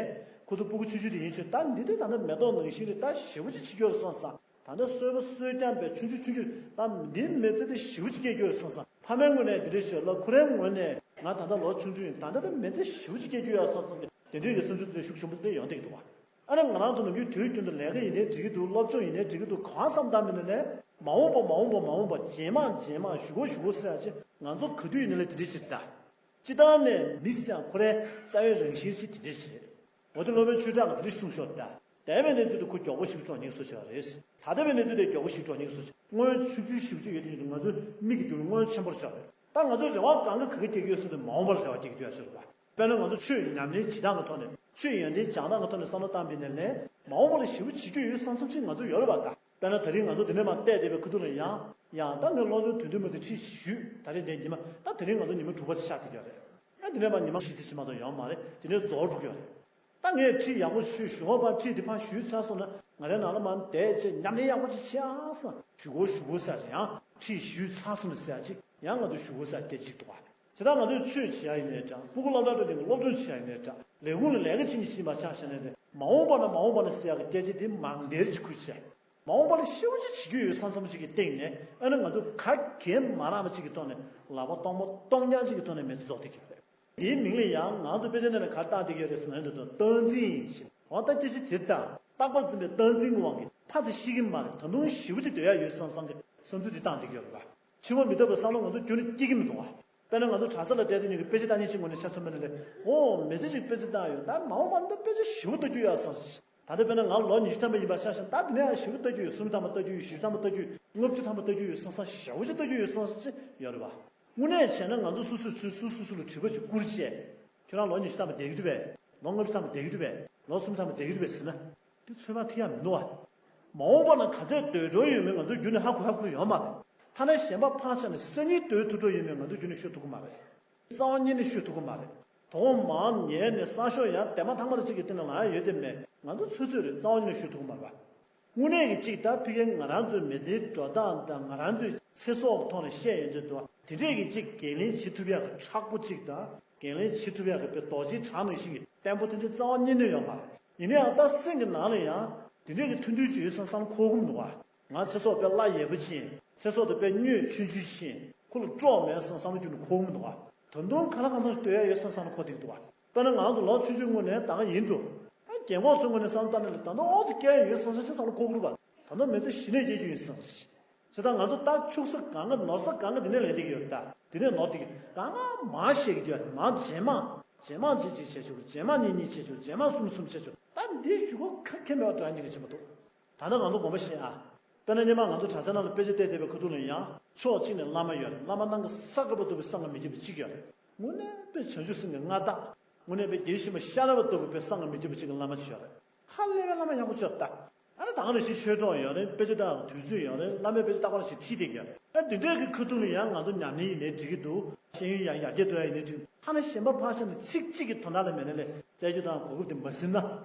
ཁོ་ཚོ་སྤུ་གུ་ཆུང་ཆུང་དེ་ཡིན་ཆོད་ད་འདི་དེ་ད་ལྟ་མེ་ཏོག་ནང་བཞིན་རེད། ད་ཞེ་པོ་ཅིག་བྱེད་རྒྱུ་ཡོད་བསམ་བསམ། ད་ལྟ་གསོལ་པ་གསོལ་རྐྱང་པའི་ཆུང་ཆུང་ཆུང་ཆུང་ད་འདིའི་མི་ཚེ་འདི་ཞེ་པོ་ཅིག་སྐྱེལ་རྒྱུ་ཡོད་བསམ་བསམ། ཕ་མའི་ངོས་ནས་འདི་འདྲ་ཞིག་ལ་ཁོ་རའི་ངོས་ནས་ང་ད་ལྟ་ལོ་ཆུང་ཆུང་ཡིན། ད་ལྟ་ད་མི་ཚེ་ཞེ་པོ་ཅིག་སྐྱེལ་རྒྱུ་ཡོད་བསམ་བསམ་གི་དེ་འདྲའི་གི་བསམ་ཚུལ་དེ་འདྲ་ཤུགས་ཆེན་པོ་དེ་འདྲ་ཡོང་བསྡད་ཀྱི་འདུག་བ། ཨ་ནི་ང་རང་ཚོ་ནམ་རྒྱུན་དུས་རྒྱུན་དུ་ལས་ཀ་ཡིན་ནའི་འགྲིག་གི་འདུག་སློབ་སྦྱོང་ཡིན་ནའི་འགྲིག་གི་འདུག་གང་བསམ་བཏང་མིན་ནའི་ མ་འོངས་པ་མ་འོངས་པ་མ་འོངས་པ་རྗེས་མ་རྗེས་མ་བཞུགས་གོ་བཞུགས་གོ་ཟེར་ཡ་ཅིག་ང་ཚོ་ག་དུས་ཡིན་ན་ལས་དེ་འདྲ་ཞིག་རེད་ད། སྤྱིར་བཏང་ནས་མི་ཟེར་ཡ་ཁོ་རའི་རྩ་བའི་རང་བཞིན་ཅིག་དེ་འདྲ་ཞིག་རེད། འོ་དེ་སློབ་དཔོན་ཆོས་གྲགས་ཀྱིས་དེ་འདྲ་གསུངས་ཤོག་ད། འདས་པའི་གནས་ཚུལ་དེ་ཁོ་མགྱོགས་པོ་ཞིག་འགྲོ་སྙིང་བཟོ་བྱས་པ་རེད། ད་ལྟ་བའི་གནས་ཚུལ་དེ་མགྱོགས་པོ་ཞིག་འགྲོ་སྙིང་བཟོ་བྱས། སྔོན་ཆུང་ཆུང་ཞེ་པོ་ཅིག་ཡོད་དུས་ང་ཚོའི་མིག་གི་མདུན་ལ་སྔོན་ཆེན་པོར་ཤར་རེད། ད་ང་ཚོའི་རེ་བ་གང་ག་ག་གི་སྐྱེ་གི་ཡོད་ཟེར་དུས་མ་འོངས་པར་རེ་བ་སྐྱེ་གི་འདུག་ཡ་ཤོད་རེད་པ། དཔེར་ན་ང་ཚོ་ཆོས་ཉམས་ལེན་བྱེད་སྟངས་ཀྱི་ཐོག་ནས་ཆོས་ཡོན་ཏན་སྦྱང་སྟངས་ཀྱི་ཐོག་ནས་བསམ་བློ་བཏང་པ་ཡིན་ན་ལས་མ་འོངས་པ་ལ་ཞེ་པོ་བྱེད་རྒྱུ་ཡོད་བསམ་བསམ་ཅིག་ང་ཚོ་ཡོད་རེད་པ་ད། དཔེར་ན་ད་རིང་ང་ཚོ་འདི་ནས་མར་བལྟས་བསྡད་པའི་ཁ་ཐུག་ལ་ཡང་ཡང་ད་ངས་སློབ་སྦྱོང་དོན་བསྡུས་མ་དེ་ཁྲིད་ཞུས་ད་རེས་འདི་ཉི་མ་ད་དེ་རིང་ང་ཚོ་ཉི་མ་དྲུག་པ་ཅིག་ཆགས་བསྡད་ཀྱི་ཡོད་རེད། ཨ་འདི་ནས་མར་ཉི་མ་བཞི་ཙམ་ཞིག་མ་གཏོགས་ཡོང་མ་རེད། དེ་ནས་རྫོགས་འགྲོ་གི་ཡོད་རེད། ད་ངས་ཁྲིད་ཡག་པོ་ཞུས་ཞུ་བ་ཕར་ཁྲིད་དེ་ཕར་ཞུས་ཚར་སོང་ན་ང་རའི་ནང་ལ་མར་བསྡད་བྱས་ཉམས་ལེན་ཡག་པོ་ཅིག་བྱེད་ཨ་སང་ཞུ་གོ་ཞུ་གོ་ཟེར་ཅིག་ཡང་ཁྲིད་ཞུས་ཚར་སོང་ན་ཟེར་ཅིག་ཡང་ང་ཚོ་ཞུ་གོ་ཟེར་སྐད་ཅིག་འདུག་བ། བྱས་ཙང་ང་ཚོས་ཆོས་བྱེད་ཡ་ཡིན་ནའི་འདྲ་སྤུ་གུ་སློབ་གྲྭ་འགྲོ་དུས་སློབ་སྦྱོང་བྱེད་ཡ་ཡིན་ནའི་འདྲ་ལས་ཁུངས་ལ་ལས་ཀ་བྱེད་མཁན་ཞིག་ཡིན་པ་ཆ་བཞག་ན་ནས་མ་འོངས་པ་ན་མ་འོངས་པ་ན་ཟེར་ཡག་གི་སྐད་ཆ་དེ་མང་བདེར་ཅིག་ཁུར་བྱས། མ་འོངས་པ་ལ་ཤེའུ་ཅིག་བྱེད་རྒྱུ་ཡོད་བསམ་བསམ་ཅིག་གི་སྟེང་ནས་ཨ་ནི་ང་ཚོ་ག་གེ་མ་རག་པ་ཅིག་གི་ཐོག་ནས་ལག་པ་སྟོང་མ་སྟོང་རྐྱང་ཅིག་གི་ཐོག་ནས་མི་ཚེ་རྫོགས་བསྡད་ཀྱི་ཡོད་རེད། འདིའི་མིང་ལ་ཡང་ང་ཚོ་དཔེ་ཆ་འདི་ལ་ག་རེ་བཏགས་བསྡད་ཀྱི་ཡོད་རེད་ཟེར་ན་འདི་དང་སྟངས་འཛིན་ཡིན་ཞེས་འོ་ད་སྐད་ཆ་དེ་དང་རྟག་པར་འཛིན་པའི་སྟངས་འཛིན་གྱི་དབང་གིས་ཕར་ཚུར་ཤེས་ཀྱི་མ་རེད། ད་དུང་ཞེ་པོ་ཅིག་སྡོད་ཡག་ཡོད་བསམ་བསམ་གི་བསམ་ཚུལ་འདི་བཏང་བསྡད་ཀྱི་ཡོད་རེད་པ། འཆི་བ་མི་རྟག་པའི་བསམ་བློ་ང་ཚོ་རྒྱུན་ནས་སྐྱེ་གི་མི་འདུག་བ། དཔེར་ན་ང་ཚོ་གྲྭ་ས་ལ་བསྡད་དུས་ནས་ཀྱི་དཔེ་ཆ་ལྟ་མཁན་ཅིག་ངོས་ནས་ཆ་མཚོན་པ་ན་ལས་འོ་མི་ཚེ་ཅིག་དཔེ་ཆ་ལྟ་ཡོད་ད་མ་འོངས་པ་འདི་དཔེ་ཆ་ཞེ་པོ་ལྟ་རྒྱུ་ཡོད་བསམ། ད་ལྟ་དཔེར་ན་ང་ལོ་ཉི་ཤུ་ཐམ་པ་ཡིན་པ་ཆ་བཞག་ན་ད་འདི་ནས་ཡང་ཞེ་པོ་ལྟ་རྒྱུ་ཡོད། སུམ་ཅུ་ཐམ་པ་ལྟ་རྒྱུ་ཡོད། བཞི་བཅུ་ཐམ་པ་ལྟ་རྒྱུ་ཡོད། ལྔ་བཅུ་ཐམ་པ་ལྟ་རྒྱུ་ཡོད་བསམ་བསམ་ཞེ་པོ་ཅིག་ལྟ་རྒྱུ་ཡོད་བསམ་བསམ་ཅིག་ཡོད་རེད་བ། དངོས་གནས་བྱས་ན་ང་ཚོ་སོ་སོས་ཚུར་སོ་སོ་སོ་ལ་དྲི་བ་ཅིག་བསྐུར་བྱས། ཁྱོད་རང་ལོ་ཉི་ཤུ་ཐམ་པ་བསྡད་ཀྱི་འདུག་པས། ལོ་ལྔ་བཅུ་ཐམ་པ་བསྡད་ཀྱི་འདུག་པས། ལོ་སུམ་ཅུ་ཐམ་པ་བསྡད་ཀྱི་འདུག་པས་ཟེར་ན། དེ་ཚོད་དཔག་ཐིག་ཡག་མི་འདུག་བ། མ་འོངས་པ་ན་ག་ཚད་སྡོད་འགྲོ་ཡོད་མེད་ང་ཚོའི་རྒྱུན་ནས་ཧ་གོ་ཧ་གོ་ཡོད་མ་རེད། ཐ་ན་གཞན་པ་ཕར་བཞག་ནས་སང་ཉིན་སྡོད་ཐུབ་འགྲོ་ཡོད་མེད་ང་ཚོའི་རྒྱུན་ནས་ཤོད་ཐུབ་ཀྱི་མ་རེད། རྩ་བ་ཉིད་ནས་ཤོད་ཐུབ་ཀྱི་མ་རེད། དོ་དགོང་མར་ཉལ་ནས་སང་ཞོགས་ཡང་དེ་མ་ཐག་མར་གཅིག་གི་སྟེང་ལ་ལངས་ཡ་ཡོད་དེ་མེད་ང་ཚོ་ཚོད་ཚོད་རེད། རྩ་བ་ཉིད་ནས་ཤོད་ཐུབ་ཀྱི་མ་རེད་པ། དངོས་གནས་ཀྱི་གཅིག་ད་ཕ་གིའི་ང་རང་ཚོའི་མི་ཚེའི་འགྲོ་སྟངས་དང་ང་རང་ཚོའི་ཚེ་སྲོག་གི་ཐོག་ནས་བཤད་ཡོང་དུས་དུ་དེ་འདྲས་ཀྱི་གཅིག་འགན་ལེན་བྱེད་ཐུབ་ཡག་གི་མཁྲེགས་པོ་གཅིག་དང་འགན་ལེན་བྱེད་ཐུབ་ཡག་གི་དཔེ་རྡོ་རྗེ་གྲགས་ནང་བཞིན་གྱི་བརྟན་པོ་དེ་འདྲས་རྩ་བ་ཉིད་ནས་ཡོད་མ་རེད། ཡིན་ན་ཡང་ད་སེམས་ཀྱི་ནང་ལ་ཡང་དེ་འདྲས་ཀྱི་ཐུང་ཐུང་ཅིག་ཡོད་བསམ་བསམ་འཁོར་གྱི་མི་འདུག་བ། ང་ཚེ་སྲོག་དཔེ་བླ་ཡག་པོ་ཅན། ཚེ་སྲོག་དེ་དཔེ་སྨྱོས་ཆུང་ཆུང་ཅན། ཁོ་ལ་སྤྲོ་མེད་བསམ་བསམ་བློ་རྒྱུན་ནས་འཁོར་གྱི་མི་འདུག་བ། ད་དུང་གང་ལ་གང་འཚམ་ཞིག་སྡོད་ཡ་ཡོད་བསམ་བསམ་བློ་འཁོར་བསྡད་ཀྱི་འདུག་བ། དཔེར་ན་ང་ཚོ་ལོ་ཆུང་ཆུང་སྔོན་ནས་ད་ག་ཡིན་འགྲོ། ཨ་རྒན་གོག་ཚོའི་ངོས་ནས་བསམ་བློ་བཏང་ན་ལས་ད་དུང་ཨོ་ཙི་སྐྱེ་ཡ་ཡོད་བསམ་བསམ་ཅིག་བསམ་བློ་འཁོར་གྱི་རེད་པ། ད་དུང་མི་ཚེ་ཞི་ནས་སྐྱེལ་རྒྱུ་ཡིན་བསམ་བསམ་ཅིག་བྱས་ཙང་ང་ཚོ་ད་འཁྱུག་ས་གང་ག་ནོར་ས་གང་ག་འདི་ནས་ལེན་བསྡད་ཀྱི་ཡོད་རེད་ད། འདི་ནས་ནོར་བསྡད་ཀྱི་གང་ག་མར་བཤད་ཀྱི་འདུག་ཡ་དེ་མར་རྗེས་མ། རྗེས་མ་གཅིག་གཅིག་བྱས་ཆོག་རྗེས་མ་གཉིས་གཉིས་བྱས་ཆོག་རྗེས་མ་གསུམ་གསུམ་བྱས་ཆོག་ད་འདི་ཞུ་སྒོ་ཁ་ཁྱེར་མེད་པ་འདྲ་ཡིན་གྱི་ཆེན་པོ་འདུག་ད་ལྟ་ང་ཚོ་དགོངས་པ་བཞེས་ཨ། དཔེར་ན་སྔོན་མ་ང་ཚོ་གྲྭ་ས་ནང་ལ་དཔེ་ཆ་བལྟས་བསྡད་པའི་ཁ་ཐུག་ལ་ཡང་ཕྱོགས་གཅིག་ནས་བླ་མ་ཡོད་རེད། བླ་མ་སྣང་གི་ས་དཀར་པོ་འདུག་པའི་སེམས་ཁ་མི་སྐྱིད་པ་གཅིག་ཡོད་རེད། དངོས་གནས་དཔེ་བྱང་ཆུབ་སེམས་ཀྱི་མངའ་བདག་དངོས་གནས་དཔེ་དགེ་ཞིང་པ་ཤ་ར་བ་ལྟ་བུ་དཔེ་སེམས་ཁ་མི་སྐྱིད་པ་གཅིག་གི་བླ་མ་ཅིག་ཡོད་རེད། ཧ་ལས་པའི་བླ་མ་ཡག་པོ་ཅིག་ཡོད་རེད་ད། ཨ་ནི་ད་ག་ནང་བཞིན་ཆོས་གྲོགས་ཡོད་རེད། དཔེ་ཆ་ལྟ་ཡག་དུས་ཚོད་ཡོད་རེད། བླ་མས་དཔེ་ཆ་རྟག་པར་ཞིག་ཁྲིད་བསྡད་ཀྱི་ཡོད་རེད། ཨ་འདི་འདྲའི་གི་ཁ་ཐུག་ལ་ཡང་ང་ཚོ་ཉམས་ལེན་ཡིན་ནའི་འགྲིག་གི་འདུག་ཤེས་ཡོན་ཡར་ཡར་རྒྱས་གཏོང་ཡ་ཡིན་ནའི་འགྲིག་ཐ་ན་གཞན་པ་ཕར་བཞག་ནས་ཚིག་གཅིག་གི་དོན་དག་ལ་མེད་ན་ལས་རྩད་གཅོད་དང་གོ་སྐབས་དེ་མ་ཟིན་ན།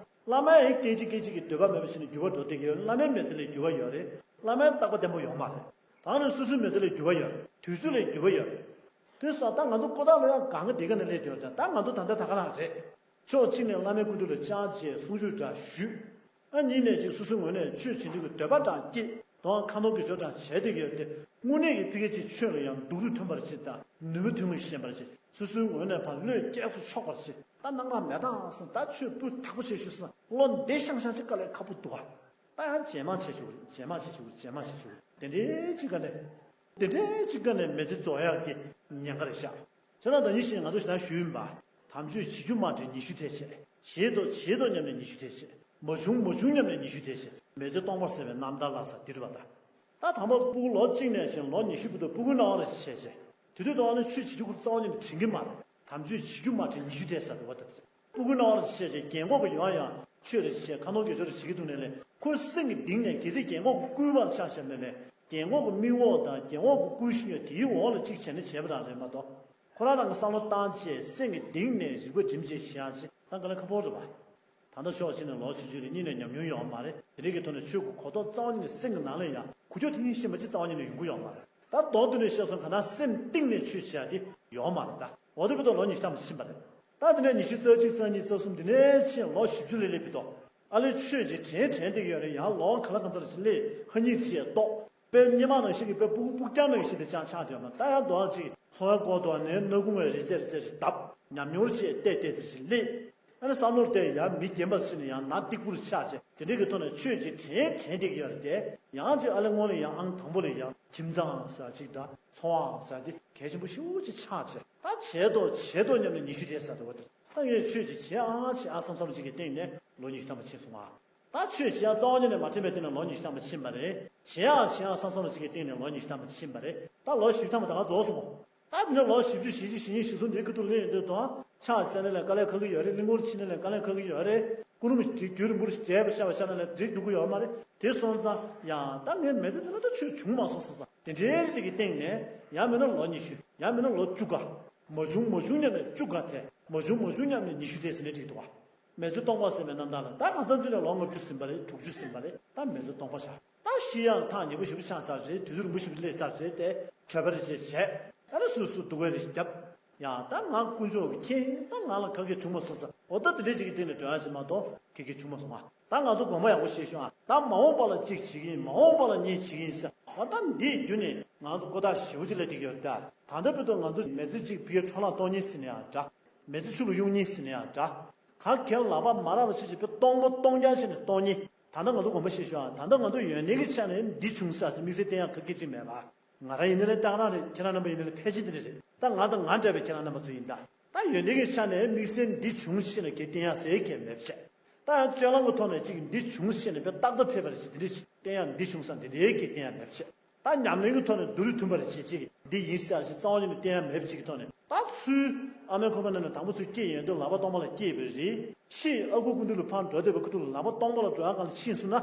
བླ་མ་ཡང་སྐད་ཅིག་སྐད་ཅིག་གིས་འདོད་པ་མེད་པ་བྱས་ནས་འགྱུར་བ་འགྲོ་བསྡད་ཀྱི་ཡོད། བླ་མའི་མི་ཚེ་ལ་འགྱུར་བ་ཡོད་རེད། བླ་མའི་རྟག་པ་བརྟན་པོ་ཡོད་མ་རེད། ད་ནི་སོ་སོའི་མི་ཚེ་ལ་འགྱུར་བ་ཡོད་རེད། དུས་ཚོད་ལ་འགྱུར་བ་ཡོད་རེད། དེ་སོང་ད་ང་ཚོ་ཀོ་ཐག་ལོ་ཡང་གང་ག་འདི་ག་ནས་སླེབས་ཡོད་ད། ད་ང་ཚོ་ད་ལྟ་ད་ག་རང་རེད། ཕྱོགས་གཅིག་ནས་བླ་མའི་སྐུ་མདུན་ལ་བཅར་བྱས་གསུང་ཆོས་འདྲ་ཞུས། ཨ་གཉིས་ནས་ཅིག་སོ་སོའི་ངོས་ནས་ཆོས་བྱེད་འདོད་ཀྱི་འདོད་པ་འདྲ་སྐྱེས། དོན་ཁ་འདོན་དགེ་སྦྱོར་འདྲ་བྱས་བསྡད་ཀྱི་ཡོད་དེ། དངོས་གནས་ཀྱི་ཕ་གི་ཅིག་ཆོས་ལ་ཡང་སྡུག་རུས་ཐོན་པར་བྱེད་དང་ནུས་པ་ཐོན་ངེས་ཤེས་པར་བྱེད། སོ་སོའི་ངོས་ནས་ཕར་བློས་བཀལ་སུ་ཆོག་པར་བྱེད། ད་སྣང་བ་མེད་དང་སང་ད་ཆོས་སྤུས་དག་པོ་བྱས་ཞུ་སང་བློ་བདེ་ཤང་ཤང་ཅིག་དཀའ་ལས་ཁག་པོ་འདུག་ག་ད་ཡང་རྗེས་མ་བྱེད་ཆོག་རེད། རྗེས་མ་བྱེད་ཆོག་རེད། རྗེས་མ་བྱེད་ཆོག་རེད། དེ་འདྲའི་ཅིག་ག་ནས། དེ་འདྲའི་ཅིག་ག་ནས་མི་ཚེ་རྫོགས་ཡག་གི་ཉེན་ཁ་རེད་ཤག་བྱས་ཙང་ད་ནི་བཞིན་ང་ཚོ་ཞེ་དྲག་ཞུས་ཡིན་པ། དམ་ཆོས་བྱེད་རྒྱུ་མ་དྲན་ཉི་ཤུ་ཐལ་བྱས། བྱེད་དོ་བྱེད་དོ་སྙམ་ནས་ཉི་ཤུ་ཐལ་བྱས། མ་བྱུང་མ་བྱུང་སྙམ་ནས་ཉི་ཤུ་ཐལ་བྱས། མི་ཚེ་སྟོང་པར་ཟད་པའི་རྣམ་ཐར་ལ་ས་འདིར་བ་ད། ད་དང་པོ་སྤུ་གུ་ལོ་གཅིག་ནས་བཞིན་ལོ་ཉི་ཤུ་བར་དུ་སྤུ་གུའི་སྣང་བ་རེ་བྱས་བྱས། དེ་དུས་དང་ནི་ཆོས་བྱེད་རྒྱུ་ཁུར་རྩ་བ་ཉིད་ནས་དྲན་གྱི་མ་རེད། དམ་ཆོས་བྱེད་རྒྱུ་མ་དྲན་ཉི་ཤུ་ཐལ་ས་འདིར་བ་ད། སྤུ་གུའི་སྣང་བ་རེ་བྱས་བྱས་རྒན་གོག་གི་ཡོང་ཡང་ཆོས་རེ་བྱས་ཁ་ནོར་དགེ་སྦྱོར་རེ་བྱེད་ཀྱི་འདུག་ནས་ལས་ཁོའི་སེམས་ཀྱི་གཏིང་ནས་གལ་སྲིད་རྒན་གོག་གི་སྐུལ་བ་ཆ་བཞག་ནས་ལས་རྒན་གོག་གི་མིག་འོག་དང་རྒན་གོག་གི་སྐུལ་ཤེས་ཡོད་དེའི་འོག་ལ་གཅིག་བྱས་ནས་བྱས་པ་རང་རེད་མ་གཏོགས། ཁོ་རང་རང་གི་བསམ་བློ་བཏང་བྱས་སེམས་ཀྱི་གཏིང་ནས་རིག་པ་སྒྲིམ་བྱས་བྱེད་ཡག་ཅིག་ད་ག་ལ་ཁག་པོ་རེད་པ། ད་ལྟ་ཕྱོགས་གཅིག་ནས་ལོ་ཆུང་ཆུང་རེད། གཉིས་ནས་ཉམས་མྱོང་ཡོད་མ་རེད། དེ་རིགས་ཀྱི་ཐོག་ནས་ཆོས་ཀྱི་གོ་རྟོགས་རྩ་བ་ཉིད་ནས་སེམས་ཀྱི་ནང་ལ་ཡང་ཁུ་ཁྱོག་ཐིང་ཐིང་ཤེས་པ་ཅིག་རྩ་བ་ཉིད་ནས་ཡོང་གི་ཡོད་མ་རེད། ད་མདོར་བསྡུས་ནས་བཤད་སོང་ག་ན་སེམས་གཏིང་ནས་ཆོས་བྱེད་ཡ་དེ་ཡོད་མ་རེད་ད། འོ་དེ་བར་དུ་ལོ་ཉི་ཤུ་ཐམ་ཕྱིན་པ་རེད། ད་དེ་ནས་ཉི་ཤུ་རྩ་གཅིག་རྩ་གཉིས་རྩ་གསུམ་དེ་ནས་ཕྱིན་ལོ་བཞི་བཅུ་ལ་སླེབས་པའི་ཐོག་ཨ་ལས་ཆོས་ཀྱི་དྲན་དྲན་བསྡད་ཀྱི་ཡོད་རེད། ཡང་ལོ་ག་ལ་གང་ཚར་ཅིག་སླེབས་ཧ་ཉིད་བྱས་ཏོག་དཔེ་སྔོན་མ་ནང་བཞིན་གྱི་དཔེ་སྤུ་གུ་སྤུ་རྐྱང་ནང་བཞིན་དེ་ཅང་ཆགས་བསྡད་ཡོད་མ་རེད། ད་ཡང་མདོར་ཅིག་འཚོ་བའི་སྐོར་དུ་ནས་སྣ་ཁུང་བའི་རི་རྩེ་རི་རྩེ་ཞིག་བརྡབས། ཉམས་མྱོང་བཅས་བལྟས་བལྟས་ཟེར་ཞིག་སླེབས། ཨ་ནི་བསམ་བློར་བལྟས་ཡང་མི་བདེན་པ་ཟེར་ནས་ཡང་ན་སྟེགས་བུར་ཆགས་བྱས་དེ་འདྲའི་གི་ཐོག་ནས་ཆོས་ཀྱི་དྲན་དྲན་བསྡད་ཀྱི་ཡོད་རེད་དེ། ཡང་ཅིག་ཨ་ལེ་སྔོན་ལ་ཡང་ཨང་དང་པོ་ལ་ཡང་ཁྱིམ་ཚང་ཟེར་ཅིག་དང་ཚོང་བ་ཟེར་དེ་གལ་ཆེན་པོ་ཞེ་པོ་ཅིག་ཆགས་བྱས། ད་བྱས་ཏོ་བྱས་ཏོ་སྙམ་ནས་ཉི་ཤུ་དེ་ཟེར་དུ་བ་དེ། ད་ངས་ཆོས་ཅིག་བྱེད་ཨང་བྱེད་ཨང་བསམ་བསམ་ཅིག་གི་སྟེང་ནས་ལོ་ཉི་ཤུ་ཐམ་པ་ཕྱིན་སོང་ང་། ད་ཆོས་བྱེད་ཨང་རྩ་བ་ཉིད་ནས་མ་དྲན་པའི་སྟེང་ནས་ལོ་ཉི་ཤུ་ཐམ་པ་ཕྱིན་པ་རེད། བྱེད་ཨང་བྱེད་ཨང་བསམ་བསམ་ཅིག་གི་སྟེང་ནས་ལོ་ཉི་ཤུ་ཐམ་པ་ཕྱིན་པ་རེད། ད་ལོ་བཞི་བཅུ་ཐམ་པ་ད་ག་རྫོགས་སོང་ངོ་། ད་དེ་ནས་ལོ་བཞི་བཅུ་ཞེ་གཅིག་ཞེ་གཉིས་ཞེ་གསུམ་དེའི་ཁ་ཐུག་སླེབས་ཡོང་དུས་དང་ཕྱག་འཚལ་ནས་ལ་དཀའ་ལས་ཁག་གི་ཡོད་རེད། གླིང་སྐོར་ཕྱིན་ནས་ལ་དཀའ་ལས་ཁག་གི་ཡོད་རེད། སྐུ་རུམ་ཞིག་རྒྱུན་རིང་པོར་བསྡད་པ་ཤ་བ་ཤ་ན་ལ་འགྲིག་འགྲོ་གི་ཡོད་མ་རེད། དེ་སོང་ཙང་ཡང་ད་ངའི་མི་ཚེ་འདི་ལ་ད་ཆོས་བྱུང་མ་སོང་ཟེར་ཙང་དེ་འདྲའི་ཅིག་གི་སྟེང་ནས་ཡང་མིན་ན་ལོ་ཉི་ཤུ་ཡང་མིན་ན་ལོ་བཅུ་ག་མ་བྱུང་མ་བྱུང་སྙམ་ནས་བཅུ་ག་དེ་མ་བྱུང་མ་བྱུང་སྙམ་ནས་ཉི་ཤུ་དེ་ཟེར་ནས་འགྲིག་འདུག་བ། མི་ཚེ་སྟོང་པ་ཟེར་བའི་རྣམ་ཐར་ལ་ད་གང་འཚམ་ཅིག་ལ་ལོ་ལྔ་བཅུ་ཟིན་པ་རེད། དྲུག་ཅུ་ཟིན་པ་རེད། ད་མི་ཚེ་སྟོང་པ་ཆགས། ད་ཤི་ཡང་ཐག་ཉེ་པོ་ཞེ་པོ་ཆགས་ཚར་རེད། དུས་ཚོད་རིང་པོ་ཞེ་པོ་སླེབས་ཚར་རེད་དེ། གྲོད་པ་རེ་བྱས་བྱས། ད་ནི་སུ་སུ་སྡུག་བས་རེ་བརྒྱབ། ཡང་ད་ང་དཀོན་མཆོག་གི་མཁྱེན། ད་ང་ལ་ག་གེ་བྱུང་མ་སོང་ཟེར། འོ་ད་དེ་འདྲས་ཅིག་གི་སྟེང་ནས་འགྲོ་ཡ་ཅིག་མ་གཏོགས་ག་གེ་བྱུང་མ་སོང་ང་། ད་ང་ཚོ་དགོངས་པ་ཡག་པོ་བཞེས་ཤོག་ཨ། ད་མ་འོངས་པ་ལ་གཅིག་བྱེད་ཀྱི་ཡིན། མ་འོངས་པ་ལ་གཉིས་བྱེད་ཀྱི་ཡིན་ཟེར། འོ་ད་འདིའི་རྒྱུ་ནས་ང་ཚོ་ཀོ་ཐག་ཞེ་པོ་ཅིག་སླེབས་བསྡད་ཀྱི་ཡོད་རེད་ད། ད་ལྟ་བར་དུ་ང་ཚོ་མི་ཚེ་གཅིག་ཕ་གིར་འཕྲོ་བརླག་གཏོང་མཁན་ཟེར་ན་ཡང་འདྲ། མི་ཚེ་ཆུ་ལ་གཡུག་མཁན་ཟེར་ན་ཡང་འདྲ། ག་གེ་ལག་པ་མ་རག་པ་བྱས་བྱས་པའི་སྟོང་པ་སྟོང་རྐྱང་བྱས་ནས་གཏོང་མཁན། ད་ལྟ་ང་ཚོ་དགོངས་པ་བཞེས་ཤོག་ཨ། ད་ལྟ་ང་ཚོ་ཡོན་ཏན་གྱི་ཆ་ནས་འདི་བྱུང་ས་ཟེར་དམིགས་བསལ་བསྟན་ཡག་ག་གེ་ཅིག་མེད་པ། ང་རང་ཡིན་ན་ལས་སྟག་རང་རེད། ཁྱེད་རང་རྣམ་པ་ཡིན་ན་ལས་ཕལ་ཆེར་དེ་འདྲ་རེད། ད་ང་དང་ང་འདྲ་བའི་ཁྱེད་རང་རྣམ་པ་ཚོ་ཡིན་ད། ད་ཡོན་ཏན་གྱི་ཆ་ནས་དམིགས་བསལ་འདི་བྱུང་ཞེས་ནས་གེ་བསྟན་ཡག་ཟེར་གེ་མེད་པ་བྱས། ད་ཡང་སྤྱོད་ལམ་གྱི་ཐོག་ནས་ཅིག་འདི་བྱུང་ཞེས་ནས་དཔེ་ཏག་ཏག་ཕེབས་པ་རེད་ཅེས་དེ་འདྲ་ཞིག་བསྟན་ཡག་འདི་བྱུང་ས་འདི་འདྲའི་གེ་བསྟན་ཡག་མེད་པ་བྱས། ད་ཉམས་ལེན་གྱི་ཐོག་ནས་མདོ་རུས་མཐུན་པ་རེད་ཅེས་ཅིག་འདི་ཡིན་ཟེར་ཡག་ཅིག་རྩ་བ་ཉིད་ནས་བསྟན་ཡག་མེད་པ་ཅིག་གི་ཐོག་ནས། ད་ཚུར་ཨ་མའི་ཁོག་པ་ནང་ནས་དང་པོ་ཚུར་སྐྱེས་ཡོང་དུས་ལག་པ་སྟོང་པ་ལ་སྐྱེས་པ་རེད། ཕྱིས་ཨ་ཁུ་སྐུ་མདུན་ལ་ཕར་འགྲོ་བསྡད་པའི་ཁ་ཐུག་ལ་ལག་པ་སྟོང་པ་ལ་འགྲོ་ཡག་སྒང་ལ་ཕྱིན་སོང་ན།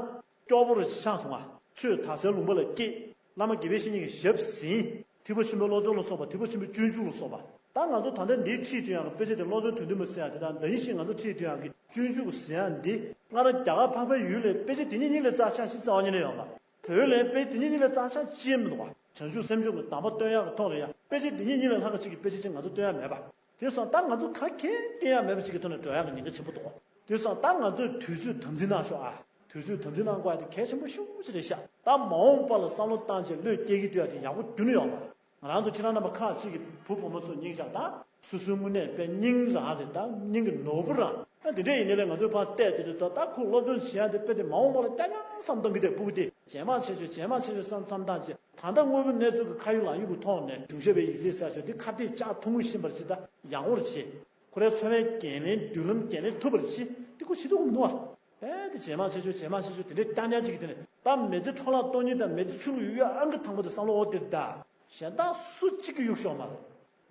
སྐྱོ་པོ་རུ་ཆགས་སོང་ང་། ཆོས་དར་སའི་ལུང་པ་ལ་སྐྱེས། བླ་མ་དགེ་བའི་བཤེས་གཉེན་གྱི་ཞབས་ཟིན། ཐེག་པ་ཆེན་པོའི་བློ་སྦྱོང་ལ་སོགས་པ། ཐེག་པ་ཆེན་པོའི་སྤྱོད་འཇུག་ལ་སོགས་པ། ད་ང་ཚོ་ད་ལྟ་འདིའི་ཁྲིད་དུ་ཡང་དཔེ་ཆ་དེ་བློ་སྦྱོང་དོན་ལྡན་པ་ཟེར་ཡག་དེ་དང་ད་ཡིན་ཞིང་ང་ཚོ་ཁྲིད་དུ་ཡང་གི་སྤྱོད་འཇུག་ཟེར་ཡག་འདི་སྔར་རྒྱ་གར་འཕགས་པའི་ཡུལ་ལ་དཔེ་ཆ་དེ་ཉིད་གཉིས་ལས་རྩ་ཆག་ཞིག་རྩ་བ་ཉིད་ནས་ཡོད་མ་རེད། བོད་ལ་དཔེ་ཆ་དེ་ཉིད་གཉིས་ལས་རྩ་ཆག་ཅི་ཡང་མི་འདུག་བ། བྱང་ཆུབ་སེམས་མཆོག་གི་གདམས་པ་སྟོན་ཡག་གི་ཐོག་ལ་ཡང་དཔེ་ཆ་དེ་ཉིད་གཉིས་ལས་ལྷག་ག་ཅིག་གི་དཔེ་ཆ་ཅིག་ང་ཚོ་སྟོན་ཡག་མེད་པ། དེ་སོང་ད་ང་ཚོ་ག་གེ་སྟོན་ཡག་མེད་པ་ཅིག་གི་ཐོག་ནས་འགྲོ་ཡག་གི་ཉེན་ཁ་ཆེན་པོ་འདུག་གོ། དེ་སོང་ད་ང་ཚོས་དུས་ཚོད་དམ་འཛིན་གནང་ཤོག་ཨ། དུས་ཚོད་དམ་འཛིན་གནང་དགོས་ཡག་དེ་གལ་ཆེན་པོ་ཤུགས་ཆེ་རེད་ཤག་ད་མ་འོངས་པ་ལ་བསམ་བློ་བཏང་བྱས་བློས་སྐྱེལ་གྱི་འདུག་ཡག་དེ་ཡག་པོ་རྒྱུན་ནས་ཡོད་མ་རེད། ང་རང་ཚོ་ཁྱེད་རང་རྣམ་པ་ཁག་ཅིག་གི་བུ་བུ་མོ་ཚོ་སྙིང་རྗེ་ད་སོ་སོའི་དངོས་གནས་དཔེ་སྙིང་རང་རེད། ད་སྙིང་གི་ནོར་བུ་རང་། ད་དེ་འདྲ་ཡིན་ནའི་ལས་ང་ཚོའི་ཕར་བལྟས་དུས་ཚོད་ད་ད་ཁོ་སློབ་སྦྱོང་བྱེད་ཡག་དེ་དཔེ་དེ་མ་འོངས་པ་ལ་རྐྱང་རྐྱང་བསམ་བཏང་གི་དེ་སྤུ་གུ་དེ་རྗེས་མ་བྱེད་ཆོག་རྗེས་མ་བྱེད་ཆོག་བསམ་བསམ་བཏང་བྱས། ད་ལྟ་དངོས་པོའི་གནས་ཚུལ་གྱི་ཁ་ཡོད་ལག་ཡོད་ཀྱི་ཐོག་ནས་གཞུང་ཞབས་པའི་ཡིག་ཚད་ཟེར་ཆོག་འདི་ཁ་གཏད་བཅག་ཐུབ་ངུ་བཞིན་པར་བྱེད། ད་ཡག་པོར་བྱེད། ཁོ་རའི་འཚོ་བའི་འགན་ལེན་མདུན་ལམ་འགན་ལེན་ཐུབ་པར་བྱེད། འདི་ཁོ་བྱེད་ཐུབ་ཀྱི་མི་འདུག་བ། རྦད་དེ་རྗེས་མ་བྱེད་ཆོག་རྗེས་མ་བྱེད་ཆོག་དེ་འདྲའི་རྐྱང་རྐྱང་ཅིག་གི་དེ་ནས་ད་མི་ཚེ་འཕྲོ་བརླག་གཏོང་མཁན་དང་མི་ཚེ་ཆུ་ལ་གཡུག་ཡག་ཨང་ཀི་དང་པོ་དེ་བསམ་བློ་འོ་དེར་གདའ། གཞན་དག་སུ་གཅིག་གིས་གཡུག་ཤོག་མ་རེད།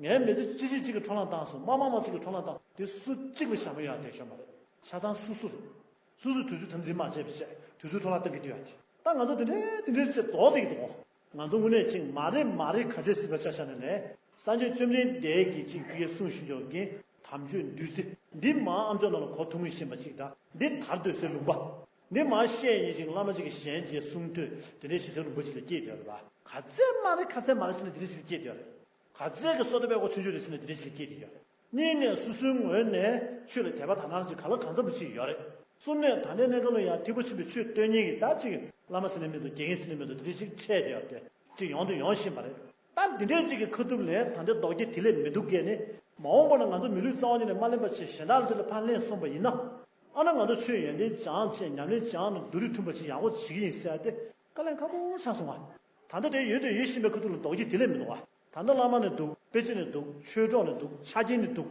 ངའི་མི་ཚེ་ཅི་ཞིག་གཅིག་གིས་འཕྲོ་བརླག་བཏང་སོང་། མ་མ་མ་གཅིག་གིས་འཕྲོ་བརླག་བཏང་། དེ་སུ་གཅིག་ལ་ཞྭ་མོ་ཡོད་ཡག་དེ་ཤོད་མ་རེད། ཆ་ཚང་སུ་སུ་རེད། སུ་སུ་དུས་ཚོད་དམ་འཛིན་མ་བྱས་པ་བྱས་དུས་ཚོད་འཕྲོ་བརླག་གཏང་གི་འདུག་ཡག་དེ། ད་ང་ཚོ་དེ་འདྲའི་དེ་འདྲའི་ཆེད་རྫོགས་བསྡད་ཀྱི་འདུག་གོ། ང་ཚོ་དངོས་གནས་ཅིག་མ་རེད་མ་རེད་ག་ཚད་སྲིད་པ་ཆ་བཞག་ན་ལས། སངས་རྒྱས་བཅོམ་ལྡན་འདས་ཀྱིས་ཅིག་ཕ་གིར་གསུངས་བཞིན་འཇོག་གིན་དམ་ཆོས་བདུད་རྩི་འདི་མ་ཨམ་ཅོག་ནང་ལ་གོ་ཐུབ་ངེས་བཞིན་པ་ཅིག་དང་འདི་དར་སྡོད་སའི་ལུང་པ། འདི་མ་བཤད་ཉིན་ཅིག་བླ་མ་ཅིག་གིས་ཞལ་མཇལ་གསུང་ཐོས་དེ་འདྲའི་ཞེ་སའི་ལུང་པ་ཅིག་ལ་སྐྱེས་བསྡད་ཡོད་རེད་པ། ག་ཚད་མ་རེད་ག་ཚད་མ་རེད་ཟེར་ནས་དེ་འདྲ་ཅིག་ལ་སྐྱེས་བསྡད་ཡོད་རེད། ག་ཚད་ཀྱི་བསོད་བདེ་དཔལ་འཁོར་ཆུང་ཆུང་རེད་ཟེར་ནས་དེ་འདྲ་ཅིག་ལ་སྐྱེས་བསྡད་ཡོད་རེད། གཉིས་ནས་སོ་སོའི་ངོས་ནས་ཆོས་ལ་དད་པ་དག་སྣང་ཅིག་ག་ལ་གང་འཚམ་པོ་ཅིག་ཡོད་རེད། གསུམ་ནས་ད་ལྟའི་གནས་སྐབས་ལ་ཡང་ཐེག་པ་ཆེན་པོའི་ཆོས་སྟོན་མཁན་གྱི་ད་ཅིག་བླ་མ་ཟེར་ནའི་མི་འདུག་དགེ་རྒན་ཟེར་ནའི་མི་འདུག་དེ་འདྲ་ཅིག་འཕྲད་བསྡད་ཡོད་རེད། ཅིག་ཡོང་དུ་ཡོང་བཞིན་པ་རེད། ད་འདི་འདྲས་ཅིག་གི་ཁ་ཐུག་ལས་ད་ལྟའི་ལྡོག་སྐྱེལ་དེ་ལས་མི་འདུག་གས་ནི། མ་འོངས་པ་ན་ང་ཚོ་མི་ལུས་རྩ་བ་ཉིད་ནས་མ་ལེན་པ་བྱས་གཞན་དག་ལ་ཅིག་ལ་ཕར་ལེན་སོང་པ་ཡིན་ན། ཨ་ན་ང་ཚོ་ཆོས་ཡོན་ཏན་སྦྱངས་བྱས་ཉམས་ལེན་སྦྱངས་ནས་མདོ་རུས་མཐུན་པ་ཅིག་ཡག་པོ་བྱེད་ཀྱི་ཡིན་ཟེར་ཡ་དེ་དཀའ་ལས་ཁག་པོ་ཆགས་སོང་ང་། ད་ལྟ་དེ་ཡོད་དུ་ཡོད་བཞིན་པའི་ཁ་ཐུག་ལ་ལྡོག་སྐྱེལ་དེ་ལས་མི་འདུག་བ། ད་ལྟ་བླ་མ་ནས་འདུག་དཔེ་ཆ་ནས་འདུག་ཆོས་གྲོགས་ནས་འདུག་ཆ་རྐྱེན་ནས་འདུག་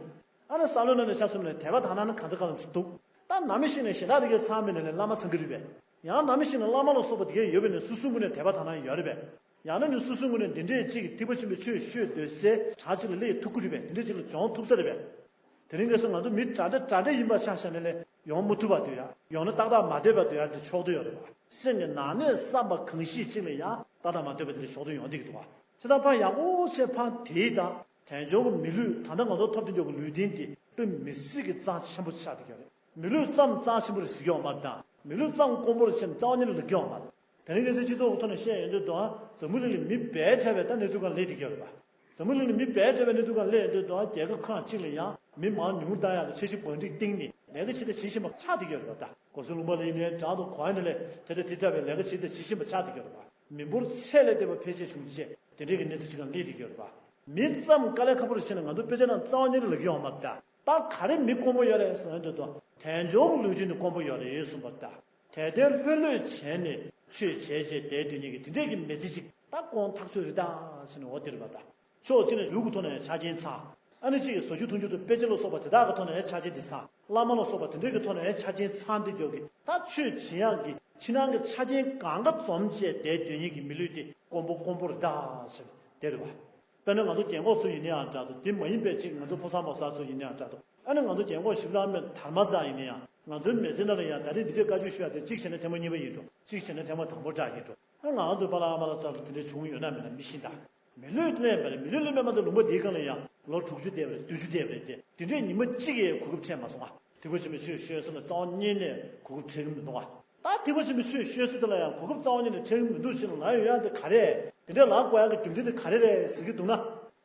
ཨ་ན་བསམ་བློའི་ནང་ནས་ཆ་མཚོན་ནས་དད་པ་དག་སྣང་ནི་གང་ཚ་གང་ལ་འདུག་ད་ནམ་ཞིག་ནས་གཞན་དག་དེ་གའི་ཚང་མེད་ནས་ལས་བླ་མ་ཚང་གི་རེད་པས། ཡང་ནམ་ཞིག་ནས་བླ་མ་ལ་སོགས་པ་དེ་གའི་ཡོད་པས་ནས་སོ་སོའི་ངོས་ནས་དད་པ་དག་སྣང་ཡོད་རེད་པས། ཡང་ན་ནི་སོ་སོའི་ངོས་ནས་འདི་འདྲས་ཅིག་ཐེག་པ་ཆེན་པོའི་ཆོས་ཤོད་སྡོད་སའི་བྲག་ཅིག་ལ་སླེབས་ཐུབ་ཀྱི་རེད་པས། འདི་འདྲས་ཅིག་ལ་སྦྱོང་ཐུབ་ས་རེད་པས། དེ་རིང་ཁ་སང་ང་ཚོ་མི་དྲག་དྲག་དྲག་དྲག་ཡིན་པ་ཆ་བཞག་ནས་ལས་ཡོང་མི་ཐུབ་པ་འདུག་ཡ། ཡོང་ན་ཏག་ཏག་མ་བསྡད་པ་འདུག་ཡ་དེ་ཕྱོགས་བསྡུ་ཡོད་རེད་པ། སེམས་ཀྱི་ནང་ནས་བསམ་པ་གང་ཞིག་ཅིག་ལ་ཡང་ཏག་ཏག་མ་བསྡད་པ་དེ་འདྲ་ཕྱོགས་བསྡུ་ཡོང་བསྡད་ཀྱི་འདུག་བ། བྱས་ཙང་ཕར་ཡག་པོ་བྱས་ཕར་དེའི་དང་དལ་འབྱོར་གྱི་མི་ལུས་ད་ལྟ་ང་ཚོ་ཐོབ་བསྡད་འཇོག་གི་ལུས་རྟེན་དེ་དཔེ་མི་སྲིད་ཀྱི་རྩ་ཆེན་པོ་ཆགས་བསྡད་ཀྱི་ཡོད་རེད། མི་ལུས་ཙམ་རྩ་ཆེན་པོ་རེད་ཟེར་གྱི་ཡོད་མ་རེད་དང་མི་ལུས་ཙམ་དཀོན་པོ་རེད་ཟེར་ནས་རྩ་བ་ཉིད་ནས་ལབ་ཀྱི་ཡོད་མ་རེད། དེ་རིང་ཁ་སང་སྤྱི་ཚོགས་ཀྱི་ཐོག་ནས་བཤད་ཡོང་དུས་དང་འཛམ་བུ་གླིང་ལ་མི་བས་ཕྲ་བའི་ད་གནས་ཚུལ་སྒང་སླེབས་བསྡད་ཀྱི་ཡོད་རེད་པ། འཛམ་བུ་གླིང་ལ་མི་བས་ཕྲ་བའི་གནས་ཚུལ་སྒང་སླེབས་ཡོང་དུས་དང་རྒྱལ་ཁབ་ཁག་ཅིག་ལ་ཡང་མི་མང་ཉུང་བཏང་ཡག་ལ་འཆར་གཞི་བང་སྒྲིག་བཏིང་ནས་ལས་ཀ་བྱེད་ད་བྱེད་བཞིན་པ་ཆགས་བསྡད་ཀྱི་ཡོད་རེད་པ། ད་གོ་ས་ལུང་པ་ལ་ཡིན་ནའི་འདྲ་འདུག་གོ་ཡ་ནས་ལས་དེ་ལྟ་དེ་འདྲ་བའི་ལས་ཀ་བྱེད་ད་བྱེད་བཞིན་པ་ཆགས་བསྡད་ཀྱི་ཡོད་རེད་པ། མི་འབོར་ཚད་ལས་འདས་པ་ཕལ་ཆེར་བྱུང་རྗེས་དེ་འདྲའི་གི་གནས་ཚུལ་ཅིག་སྒང་སླེབས་བསྡད་ཀྱི་ཡོད་རེད་པ། མི་ཙམ་དཀའ་ལས་ཁག་པོ་རེ་བྱས་ནས་ང་ཚོ་དཔེ་ཆ་ནང་རྩ་བ་ཉིད་ནས་ལབ་ཀྱི་ཡོད་མ་རེད་ད། ད་ག་རེ་མི་དཀོན་པོ་ཡོད་རེད་ཟེར་ན་འདི་དང་དལ་འབྱོར་གྱི་ལུས་རྟེན་ནི་དཀོན་པོ་ཡོད་རེད་གསུངས་པ་ལྟར། དལ་དལ་ལྷོད་ལྷོད་བྱས་ནས་ཆོས་བྱས་བྱས་བསྡད་སྡོད་མཁན་གྱི་དེ་འདྲས་ཀྱི་མི་ཚེ་ཅིག་ད་དཀོན་ཐག་ཆོད་རེད་ད་ཟེར་ནས་འོ་དེ་རེད་པ་ད། ཕྱོགས་གཅིག་ནས་ལུས་ཀྱི་ཐོག་ནས་ཆ་རྐྱེན་ཚང་། ཨ་ནི་གཅིག་གིས་བཟོ་རྒྱུ་འཐུང་རྒྱུ་དང་དཔེ་ཆ་ལ་སོགས་པ་དེ་དག་གི་ཐོག་ནས་ཆ་རྐྱེན་དེ་ཚང་། བླ་མ་ལ་སོགས་པ་དེ་འདྲས་ཀྱི་ཐོག་ནས་ཆ་རྐྱེན་ཚང་སྟེ་འཇོག་གི་ད་ཆོས་བྱེད་ཡག་གི་ཕྱི་ནང་གི་ཆ་རྐྱེན་གང་ག་འཛོམས་བྱས་བསྡད་སྡོད་མཁན་གྱི་མི་ལུས་དེ་དཀོན་པོ་དཀོན་པོ་རེད་ད་ཟེར་དེ་རེད་པ། དཔེར་ན་ང་ཚོ་རྒན་གོག་ཚོ་ཡིན་ན་ཡང་འདྲ་འདུག་དེ་མ་ཡིན་པའི་གཅིག་ང་ཚོ་ཕོ་གསར་མོ་གསར་ཚོ་ཡིན་ན་ཡང་འདྲ་འདུག་ཨ་ནི་ང་ཚོ་རྒན་གོག་ཞིབ་ལ་མེད་དར་མ་རྩ་ཡིན་ན་ཡང་ང་ཚོའི་མི་ཚེ་ནང་ལ་ཡང་ད་རེས་འདི་འདྲའི་བཀའ་ཆོས་ཞུ་ཡ་དེ་གཅིག་བྱས་ན་ཐེངས་མ་གཉིས་པ་ཡིན་འགྲོ། གཅིག་བྱས་ན་ཐེངས་མ་དང་པོ་འདྲ་ཡིན་འགྲོ། ཨ་ང་ཚོའི་པཱ་ལགས་ཨ་མ་ལགས་ཚོ་ལ་དེ་འདྲའི་བྱུང་ཡོད་ན་མེད་ན་མི་ཤེས་ད། མི་ལུས་ལེན་པ་རེད། མི་ལུས་ལེན་པའི་མ་ཚད་ལུང་པ་འདིའི་སྒང་ལ་ཡང་ལོ་དྲུག་ཅུ་འདས་པ་རེད། བདུན་ཅུ་འདས་པ་རེད་དེ། དེ་འདྲའི་ཉི་མ་གཅིག་ཡས་གོ་སྐབས་འཕྲད་མ་སོང་ང་། ཐེག་པ་ཆེན་པོའི་ཆོས་ཤོད་ས་ལ་རྩ་བ་ཉིད་ནས་གོ་སྐབས་འཕྲད་ཀྱི་མི་འདུག་ང་། ད་ཐེག་པ་ཆེན་པོའི་ཆོས་ཤོད་ས་དེ་ལ་ཡང་གོ་སྐབས་རྩ་བ་ཉིད་ནས་འཕྲད་ཀྱི་མི་འདུག་ཅེས་ལབ་ཡོང་ཡ་དེ་ག་རེ་རེད། དེ་འདྲའི་ལབ་དགོས་ཡ་གི་རྒྱུ་མཚན་དེ་ག་རེ་རེད་ཟེར་གྱི་འདུག་ན།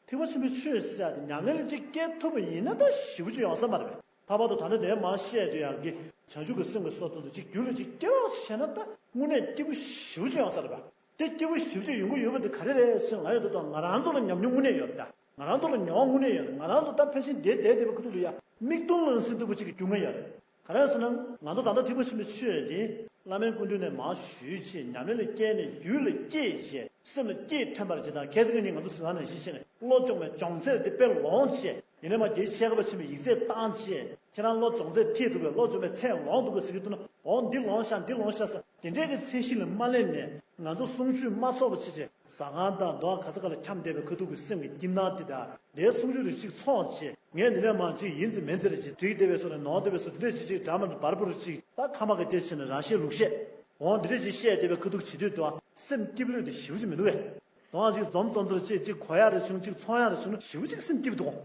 ཐེག་པ་ཆེན་པོའི་ཆོས་ཟེར་ཡ་དེ་ཉམས་ལེན་ལ་གཅིག་སྐྱེལ་ཐུབ་པ་ཡིན་ན་ད་ཞེ་པོ་ཅིག་ཡོང་ས་མ་རེད་པས། ལྷག་པར་དུ་ད་ལྟ་ནས་མར་བཤད་དུ་ཡང་གི་བྱང་ཆུབ་ཀྱི་སེམས་ཀྱི་སོ་ཐོག་ཏུ་གཅིག་རྒྱུད་ལ་གཅིག་སྐྱེ་རོགས་བྱས་ན་ད་དངོས་གནས་སྐྱིད་པོ་ཞེ་པོ་ཅིག་ཡོང་ས་རེད་པ། དེ་སྐྱིད་པོ་ཞེ་པོ་ཅིག་ཡོང་གི་ཡོད་པ་དེ་ག་རེ་རེད་ཟེར་ན་ང་ཡོད་དུ་དང་ང་རང་ཚོ་ལ་ཉམས་མྱོང་དངོས་གནས་ཡོད་རེད་ད། ང་རང་ཚོ་ལ་མྱོང་དངོས་གནས་ཡོད་རེད། ང་རང་ཚོ་ད་ཕལ་ཆེར་བསྡད་བསྡད་བསྡད་པའི་ཁུ་ཐུག་ལ་ཡ་མིག་མཐོང་ལག་ཟིན་ཐུབ་པ་ཅིག་གི་རྒྱུ་མངའ་ཡོད་རེད། ག་རེ་ཟེར་ན་ང་ཚོ་ད་ལྟ་ཐེག་པ་ཆེན་པོའི་ཆོས་འདི་བླ་མའི་སྐུ་མདུན་ནས་མར་ཞུས་བྱས་ཉམས་ལེན་ལ་བསྐྱལ་ནས་རྒྱུད་ལ་སྐྱེས་བྱས་སེམས་ལ་སྐྱེས་ཐོན་པར་བྱེད་དང་། ཁ་སང་ཉིན་ང་ཚོ་ཟུར་ཁང་ནང་བཞིན་བྱས་ནས་བློ་སྦྱོང་བའི་སྦྱོང་ཚད་དེ་དཔེ་ལོངས་བྱས། ཡིན་ནའི་མ་དེའི་ཆེད་མཁས་པ་ཆེན་པོས་ཡིག་ཚད་བཏང་བྱས་ཁྱེད་རང་བློ་སྦྱོང་ཚད་ཐིག་འདུག་པས་བློ་སྦྱོང་བའི་ཚད་ལོངས་འདུག་པས་ཟེར་གྱི་འདུག་ན། འོ་འདི་ལོངས་ཤག་འདི་ལོངས་ཤག་ཟེར་དེ་འདྲས་ཀྱི་ཚད་གཞི་ལ་མ་སླེབས་ནས་ང་ཚོ་གསུང་ཆོས་མ་ཚོགས་པ་བྱས་བྱས་ཟ་ཁང་དང་འདུ་ཁང་ག་ས་ག་ལ་འཁྱམས་བསྡད་པའི་ཁ་ཐུག་གི་སེམས་ཀྱི་སྐྱིད་སྣང་དེ་དང་། དེའི་གསུང་ཆོས་རེ་གཅིག་ཚོགས་བྱས་ངས་འདི་ནས་མར་གཅིག་ཡིན་ཟེར་མིན་ཟེར་རེ་གཅིག་བྲིས་བསྡད་པའི་བཟོ་རེ་ནོར་བསྡད་པའི་བཟོ་དེ་འདྲས་གཅིག་གཅིག་འདྲ་མི་འདྲ་འབར་འབུར་རེ་གཅིག་ད་ཁ་མ་གི་དེ་བྱས་ནས་རང་བཤད་ལུགས་བཤད། འོང་འདི་འདྲས་གཅིག་བཤད་བསྡད་པའི་ཁ་ཐུག་བྱེད་དུས་དུ་སེམས་སྐྱིད་པོ་ལོས་དེ་ཞེ་པོ་ཅིག་མི་འདུག་བས། དོན་གཅིག་འཛོམས་འཛོམས་ཚོར་གཅིག་གཅིག་གོ་ཡག་རེ་བྱུང་གཅིག་ཚོང་ཡག་རེ་བྱུང་ན་ཞེ་པོ་ཅིག་སེམས་སྐྱིད་པོ་འདུག་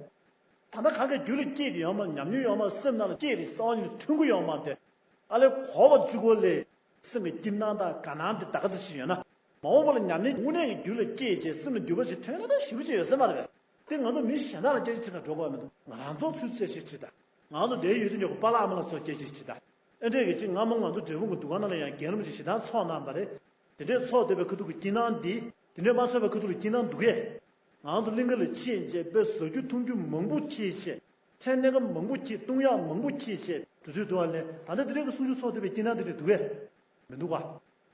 ད་ལྟ་གང་གི་རྒྱུད་ལ་སྐྱེས་ཏེ་ཡོང་མ་ཉམས་མྱོང་ཡོང་མ་སེམས་ནང་ལ་སྐྱེས་ཏེ་རྩ་བ་ཉིད་ནས་ཐོན་གྱི་ཡོང་མ་དེ། ཨ་ལས་གོ་བ་བཅུ་གོ་ལས་སེམས་ཀྱི་སྐྱིད་སྣང་དང་དགའ་སྣང་དེ་ད་ག་ཚོད་ཞིག་ཡོད་ན། མ་འོངས་པ་ལ་ཉམས་ལེན་དངོས་གནས་ཀྱི་རྒྱུད་ལ་སྐྱེས་རྗེས་སེམས་ལ་འགྱུར་བ་ཞིག་ཐོན་ན་ད་ཞེ་པོ་ཅིག་ཡོད་ས་མ་རེད་པས། དེ་ང་ཚོ་མི་གཞན་དག་ལ་སྐད་ཆ་དྲིས་ན་འགྲོ་དགོས་མི་འདུག་ང་རང་ཚོ་ཚུར་སྐད་ཆ་དྲིས་ད། ང་ཚོ་དེའི་ཡུལ་དུ་ཉོ་གི་པཱ་ལགས་ཨ་མ་ལགས་ཚོར་སྐད་ཆ་དྲིས་ད། ཨེ་འདྲས་ཀྱི་ཅིག་སྔ་མོ་ང་ཚོ་འབྲས་སྤུངས་ཀྱི་འདུ་ཁང་ནང་ལ་ཡང་རྒན་རབས་ཅིག་ཞེ་སྡང་ཚོགས་གནང་བ་རེད། དེ་འདྲས་ཚོགས་བསྡད་པའི་ཁ་ཐུག་གི་སྐྱིད་སྣང་འདི། དེ་འདྲས་མ་ཚོགས་པའི་ཁ་ཐུག་ལ་སྐྱིད་སྣང་འདུག་གས། ང་ཚོ་གླིང་ག་ལ་ཕྱིན་རྗེས་དཔེ་བཟོ་རྒྱུ་འཐུང་རྒྱུ་མང་པོ་ཁྱེར་བྱས། ཚལ་སྣ་ཁ་མང་པོ་ཁྱེར་བཏུང་ཡག་མང་པོ་ཁྱེར་བྱས་འགྲོ་དུས་འདུག་བ་ལས་ད་ལྟ་འདི་འདྲས་ཀྱི་གསུང་ཆོས་ཚོགས་བསྡད་པའི་སྐྱིད་སྣང་འདི་འདྲས་འདུག་གས། མི་འདུག་ག་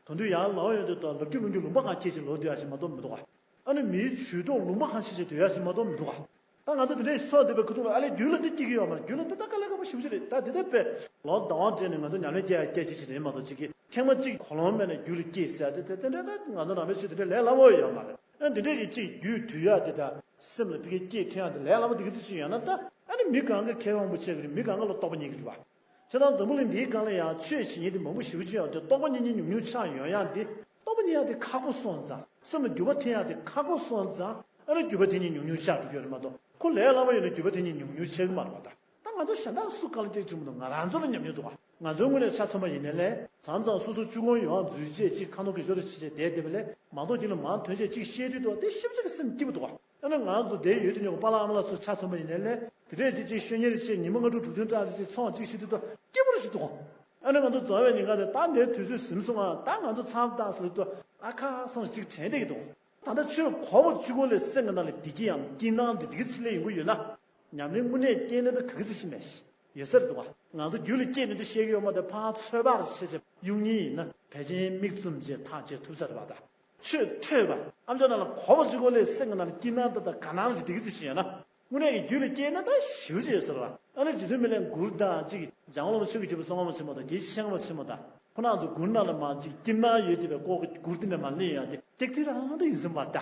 ད་དུང་ཡང་ལོག་ཡོང་དུས་ད་ལབ་རྒྱུ་ལུང་རྒྱུ་ལུང་པ་གང་ཁྱེར་བྱས་ལོག་སྡོད་ཡག་ཅིག་མ་གཏོགས་མི་འདུག་ག་ཨ་ནི་མིའི་ཇུས་གཏོགས་ལུང་པ་གང་ཁྱེར་བྱས་སྡོད་ཡག་ཅིག་མ་གཏོགས་མི་འདུག་ག་ད་ང་ཚོ་དེ་འདྲའི་ཚོགས་བསྡད་པའི་ཁ་ཐུག་ལ་ཨ་ལས་རྒྱུད་ལ་འདི་སྐྱེ་གི་ཡོད་མ་རེད། རྒྱུད་ལ་འདི་ད་དཀའ་ལས་ཁག་པོ་ཞེ་པོ་ཅིག་རེད། ད་འདི་ལྟ་བས་ལོ་ཟླ་བ་སྤྲད་ནས་ང་ཚོ་ཉམས་ལེན་རྒྱག་ཡ་སྐད་ཆ་ཞིག་རེད་མ་གཏོགས་ཅིག་གིས་ཐེངས་མ་གཅིག་གོ་ལོང་མེད་ན་རྒྱུད་ལ་སྐྱེས་ཟེར་ཡ་དེ་དེ་དེ་འདྲ་ད་ང་ཚོ་ནང་པའི་ཆོས་དེ་འདྲ་ལས་སླ་པོ་ཡོད་མ་རེད། ཨ་འདི་འདྲ་ཡི་གཅིག་རྒྱུད་དུལ་ཡ་དེ་ད་སེམས་ལ་ཕ་གི་སྐྱེས་ཐོན་ཡ་དེ་ལས་སླ་པོ་དེ་གི་ཚོད་ཅིག་ཡོད་ན་ད་ཨ་ནི་མི་གང་ག་མཁས་དབང་པོ་ཆགས་ཀྱི་རེད། མི་གང་ག་ལ་རྟོགས་པ་རྙེད་ཀྱི་རེད་པ། བྱས་ཙང་འཛམ་བུ་གླིང་འདིའི་སྒང་ལ་ཡང་ཆོས་བྱེད་མཁན་དེ་མང་པོ་ཞེ་པོ་ཅིག་ཡོད་དེ་རྟོགས་པ་རྙེད་མཁན་ཉུང་ཉུང་ཆགས་ཡོང་ཡ་དེ་རྟོགས་པ་རྙེད་ཡ་དེ་ཁག་པོ་སོང་ཙང་སེམས་ལ་འགྱུར་བ་ཐེབས་ཡ་དེ་ཁག་པོ་སོང་ཙང་ཨ་ནི་འགྱུར་བ་ཐེབས་མཁན་ཉུང་ཉུང་ཆགས་འགྲོ་གི་ཡོད་རེད་མ་གཏོགས་ཁོ་ལས་སླ་པོ་ཡོད་ན་འགྱུར་བ་ཐེབས་མཁན་ཉུང་ཉུང་ཆགས་ཀྱི་མ་རེད་པ་ད། ད་ང་ཚོ་གཞན་དག་སུ་ག་ལ་སྐྱེ་བྱུང་མི་འདུག་ང་རང་ཚོ་ལ་ཉམས་མྱོང་འདུག་ག་ང་ཚོའི་ངོས་ནས་ཆ་མཚོན་པ་ཡིན་ནའི་ལས་མཚམས་མཚམས་སོ་སོ་བཅུ་གོང་ཡོང་འཛུལ་བྱས་ཅིག་ཁ་ནོར་གི་ཞོར་རེ་བྱས་བྱས་བསྡད་བསྡད་པ་ལས་མང་ཚོགས་ཀྱི་ལ་མང་ཐོན་བྱས་ཅིག་བཤད་དུས་འདུག་ག་དེ་ཞིབ་ཅིག་གི་སེམས་སྐྱིད་པོ་འདུག་ག་ཨ་ནི་ང་ཚོ་དེའི་ཡུལ་དུ་ཉོ་གི་པཱ་ལགས་ཨ་མ་ལགས་ཚོ་ཆ་མཚོན་པ་ཡིན་ནའི་ལས་དེ་འདྲས་ཅིག་ཅིག་ཤོད་མཁན་རེ་བྱས་ཉི་མ་ལྔ་དྲུག་དྲུག་བདུན་གྲངས་རེ་བྱས་ཚོང་ཅིག་བྱེད་དུས་འདུག་ག་སྐྱིད་པོ་རེ་ཞིག་འདུག་ག་ཨ་ནི་ང་ཚོ་འཛོམས་པའི་ཉིན་ག་དེ་ད་འདིའི་དུས་ཚོད་ཟིན་སོང་ང་ད་ང་ཚོ་མཚམས་བཏང་ཟེར་དུས་ཨ་ཁ་སང་ཅིག་དྲན་བསྡད་ཀྱི་འདུག་ད་ལྟ་ཆོས་གོ་བ་བཅུ་གོ་ལས་སེམས་ཀྱི་ནང་ལ་བདེ་སྐྱིད་ཡང་སྐྱིད་སྣང་འདི་འདི་གི་ཚིག་ལས་ཡོང་གི་ཡོད་ན། ཉམས་ལེན་དངོས་གནས་སྐྱེས་ནས་ད་ག་གི་ཚིག་ཤི་མེད་ཤི་ཡོད་ས་རེད་འདུག་ག་ང་ཚོ་རྒྱུད་ལ་སྐྱེས་ནས་ད་བཤད་ཀྱི་ཡོད་མ་རེད། ཕར་ཚོད་དཔག་རེ་བྱས་བྱས་གཡུག་མཁན་ཡིན་ན་ཕལ་ཆེར་མིག་བཙུམ་བྱས་ཐག་བཅད་ཐུབ་ས་རེད་པ་ད། ཆོས་ཐོས་པ། ཨམ་ཅོག་ནང་ལ་གོ་བ་གཅིག་པོ་ལས་སེམས་ཀྱི་ནང་ལ་སྐྱིད་སྣང་དང་དགའ་སྣང་ཞིག་འདི་གི་ཚིག་ཞིག་ཡོད་ན། དངོས་གནས་ཀྱི་རྒྱུད་ལ་སྐྱེས་ན་ད་ཞེ་པོ་ཅིག་ཡོད་ཟེར་བ། ཨ་ནི་རྗེ་བཙུན་མི་ལའི་མགུར་དང་གཅིག་འཇམ་མགོན་བླ་མ་ཆོས་ཀྱི་རྒྱལ་པོ་ཙོང་ཁ་པ་ཆེན་པོ་དང་རྒྱལ་བྱེད་ཤེས་རབ་ཆེན་པོ་དང་ཁོང་རྣམ་ཚོ་མགུར་ནང་ལ་མར་གཅིག་སྐྱིད་སྣང་ཡོད་བསྡད་པའི་སྐོར་གྱི་མགུར་འདི་འདྲ་མར་གླེང་ཡོང་དེ་ཏིག་ཏིག་རང་དུ་ཡིན་ཟིན་པ་ད།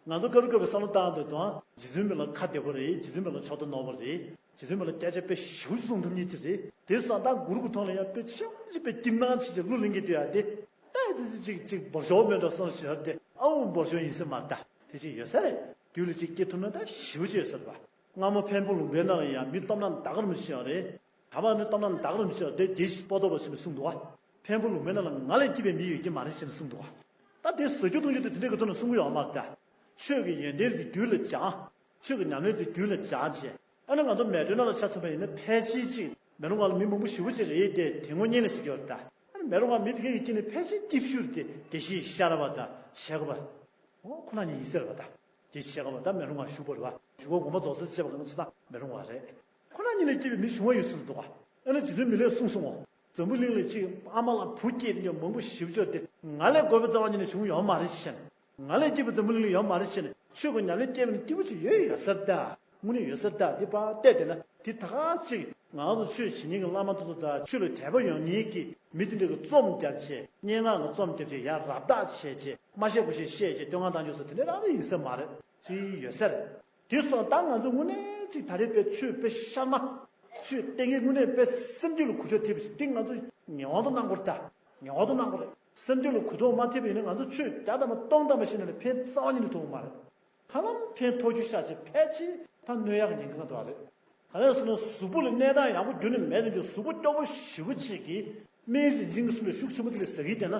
ང་ཚོ་སྐབས་རེ་སྐབས་རེ་བསམ་བློ་བཏང་དུས་དང་རྗེ་བཙུན་མི་ལ་ཁ་བདེ་པོ་རེད། རྗེ་བཙུན་མི་ལ་ཕྱོགས་མཐུན་ནོར་བ་རེད། རྗེ་བཙུན་མི་ལ་སྐད་ཆ་དཔེ་ཞེ་པོ་ཅིག་གསུང་ཐུབ་མཁན་ཅིག་རེད། དེ་སོང་ད་མགུར་གྱི་ཐོག་ལ་ཡང་དཔེ་ཆེན་པོ་ཅིག་དཔེ་སྐྱིད་སྣང་ཆེ་ཆེ་གླུ་ལེན་གྱི་སྡོད་ཡ་དེ། ད་ཙི་ཙི་ཅིག་ཅིག་འབོར་ཤོག་མེད་འགྲོ་བསམ་ཞོར་དེ་ཨ་འུ་འབོར་ཤོག་ཡིན་ས་མ་རེད་ད། དེ་ཅིག་ཡོད་ས་རེད། རྒྱུད་ལ་ཅིག་སྐྱེ་ཐུབ་ན་ད་ཞེ་པོ་ཅིག་ཡོད་ས་རེད་པ། སྔ་མོ་འཕན་པོ་ལུང་པའི་ནང་ལ་ཡང་མི་སྟོབས་ན་ད་ག་རུ་མི་ཤེས་ཡོད་རེད། ད་བར་ནི་སྟོབས་ན་ད་ག་རུ་མི་ཤེས་ཡོད་རེད། དེ་ཞིག་པོ་ཏོ་བ་ཞིག་མི་གསུང་འདུག་ག་འཕན་པོ་ལུང་པའི་ནང་ལ་ང་ལས་སྐྱིད་པའི་མི་ཡོད་ཀྱི་མ་རེད་ཞེས་གསུངས་འདུག་ག་ད་དེ་བཟོ་རྒྱུ་གཏོང་རྒྱུ་དེ་དེ་འདྲའི་གི་ཐོག་ནས་གསུང་གི་ཡོད་མ་རེད་ད། ཆོས་ཀྱི་ཡོན་ཏན་དེ་རྒྱུད་ལ་སྦྱང་། ཆོས་ཀྱི་ཉམས་ལེན་དེ་རྒྱུད་ལ་སྦྱང་བྱས། ཨ་ནི་ང་ཚོ་མལ་གྲོའི་ནང་ལ་ཆ་མཚོན་པ་ཡིན་ན་ཕལ་ཆེར་ཅིག་མེ་རོ་སྒང་ལ་མི་མང་པོ་ཞེ་པོ་ཅིག་རེད་དེ་དེ་ངོ་ཉན་ལ་ཟེར་གྱི་ཡོད་རེད་ད། ཨ་ནི་མེ་རོ་སྒང་མི་དེ་གའི་དཀྱིལ་ནས་ཕལ་ཆེར་སྐྱིད་ཤོས་དེ་དགེ་བཤེས་ཤར་བ་དང་ཆེ་ག་བ། འོ་ཁོ་རང་གཉིས་ཡིན་ཟེར་བ་ད། དགེ་བཤེས་ཤར་བ་ད་མེ་རོ་སྒང་བཞུགས་པ་རེད་བ། བཞུགས་སྒོ་དགོངས་པ་རྫོགས་ཚར་བྱས་པ་གང་ཅི་ད་མེ་རོ་སྒང་རེད། ཁོ་རང་གཉིས་ལས་སྐྱེས་པའི་མི་བྱུང་བ་ཡོད་སྲིད་འདུག་ག་ཨ་ནི་རྗེ་བཙུན་མི་ལས་གསུངས་སོང་ངོ་། འཛམ་བུ་གླིང་ལ་གཅིག་ཨ་མ་ལ་བུ་སྐྱེས་དེ་འདྲ་མང་པོ་ཞེ་པོ་ཅིག་དེ་ང་ལས་འགོ་པའི་རྩ་བ་ཉིད་ནས་བྱུང་ཡོད་མ་རེད་ཅེས་བཤད་ནས། ང་ལས་སྐྱེས་པའི་འཛམ་བུ་གླིང་ལ་ཡོད་མ་རེད་ཅེས་ནས། ཆོས་ཀྱི་ཉམས་ལེན་སྐྱེས་པ་ནི་སྐྱིད་པོ་ཅིག་ཡོད་ཡོད་ས་རེད་ད། དངོས་གནས་ཡོད་ས་རེད་ད། དེ་ཕར་བལྟས་བསྡད་ན་དེ་ད་ག་ཅིག་ང་ཚོ་ཆོས་བྱེད་མཁན་གྱི་བླ་མ་དེ་ཚོ་དང་ཆོས་ལ་དད་པ་ཡོད་མཁན་གྱི་མི་དེ་འདྲ་གི་རྩོམ་བརྒྱབ་བྱས། སྙན་ངག་གི་རྩོམ་བརྒྱབ་བྱས། ཡར་རབ་བཏགས་བྱས་བྱས། མ་བཤད་དགུ་བཤད་བཤད་བྱས། བསྟོད་བསྔགས་བཏང་རྒྱུ་སོགས་དེ་འདྲ་རང་རེ་ཡིན་ས་མ་རེད། ཅིག་ཡོད་ས་རེད། དེ་སོང་ད་ང་ཚོ་དངོས་གནས་ཅིག་ད་རེས་དཔེ་ཆོས་དཔེ་ཤར་མ། ཆོས་བསྟན་མཁན་དངོས་གནས་དཔེ་སེམས་རྒྱུད་ལ་གུ་དོག་ཐེབས་པ་ཞིག་དེ་ང་ཚོ་ངེས་པར་དུ་གནང་དགོས་རེད་ད། ངེས་པར་དུ་གནང་དགོས་རེད། སེམས་རྒྱུད་ལ་གུ་དོག་མ་ཐེབས་པ་ཡིན་ན་ང་ཚོ་ཆོས་བརྒྱ་ཐམ་པ་སྟོང་ཐམ་པ་བཤད་ན་ལས་ཕན་རྩ་བ་ཉིད་ནས་ཐོགས་ཀྱི་མ་རེད། ཧ་ལམ་ཕན་ཐོགས་རྒྱུ་ཤ་ཆེ་ཕལ་ཆེར་ད་གནོད་ཡག་གི་ཉེན་ཁ་འདུག་རེད། ག་རེ་ཟེར་ན་གཟུགས་པོ་ལ་གནས་སྟངས་ཡག་པོ་རྒྱུན་ནས་མེད་དུ་འཇུག་གཟུགས་པོ་སྐྱོ་པོ་ཞེ་པོ་ཅིག་གིས་སྨན་རིན་ཆེན་གྱི་སུ་ལ་ཤུགས་ཆེན་པོ་དེ་ལ་ཟ་གི་བསྡད་ན།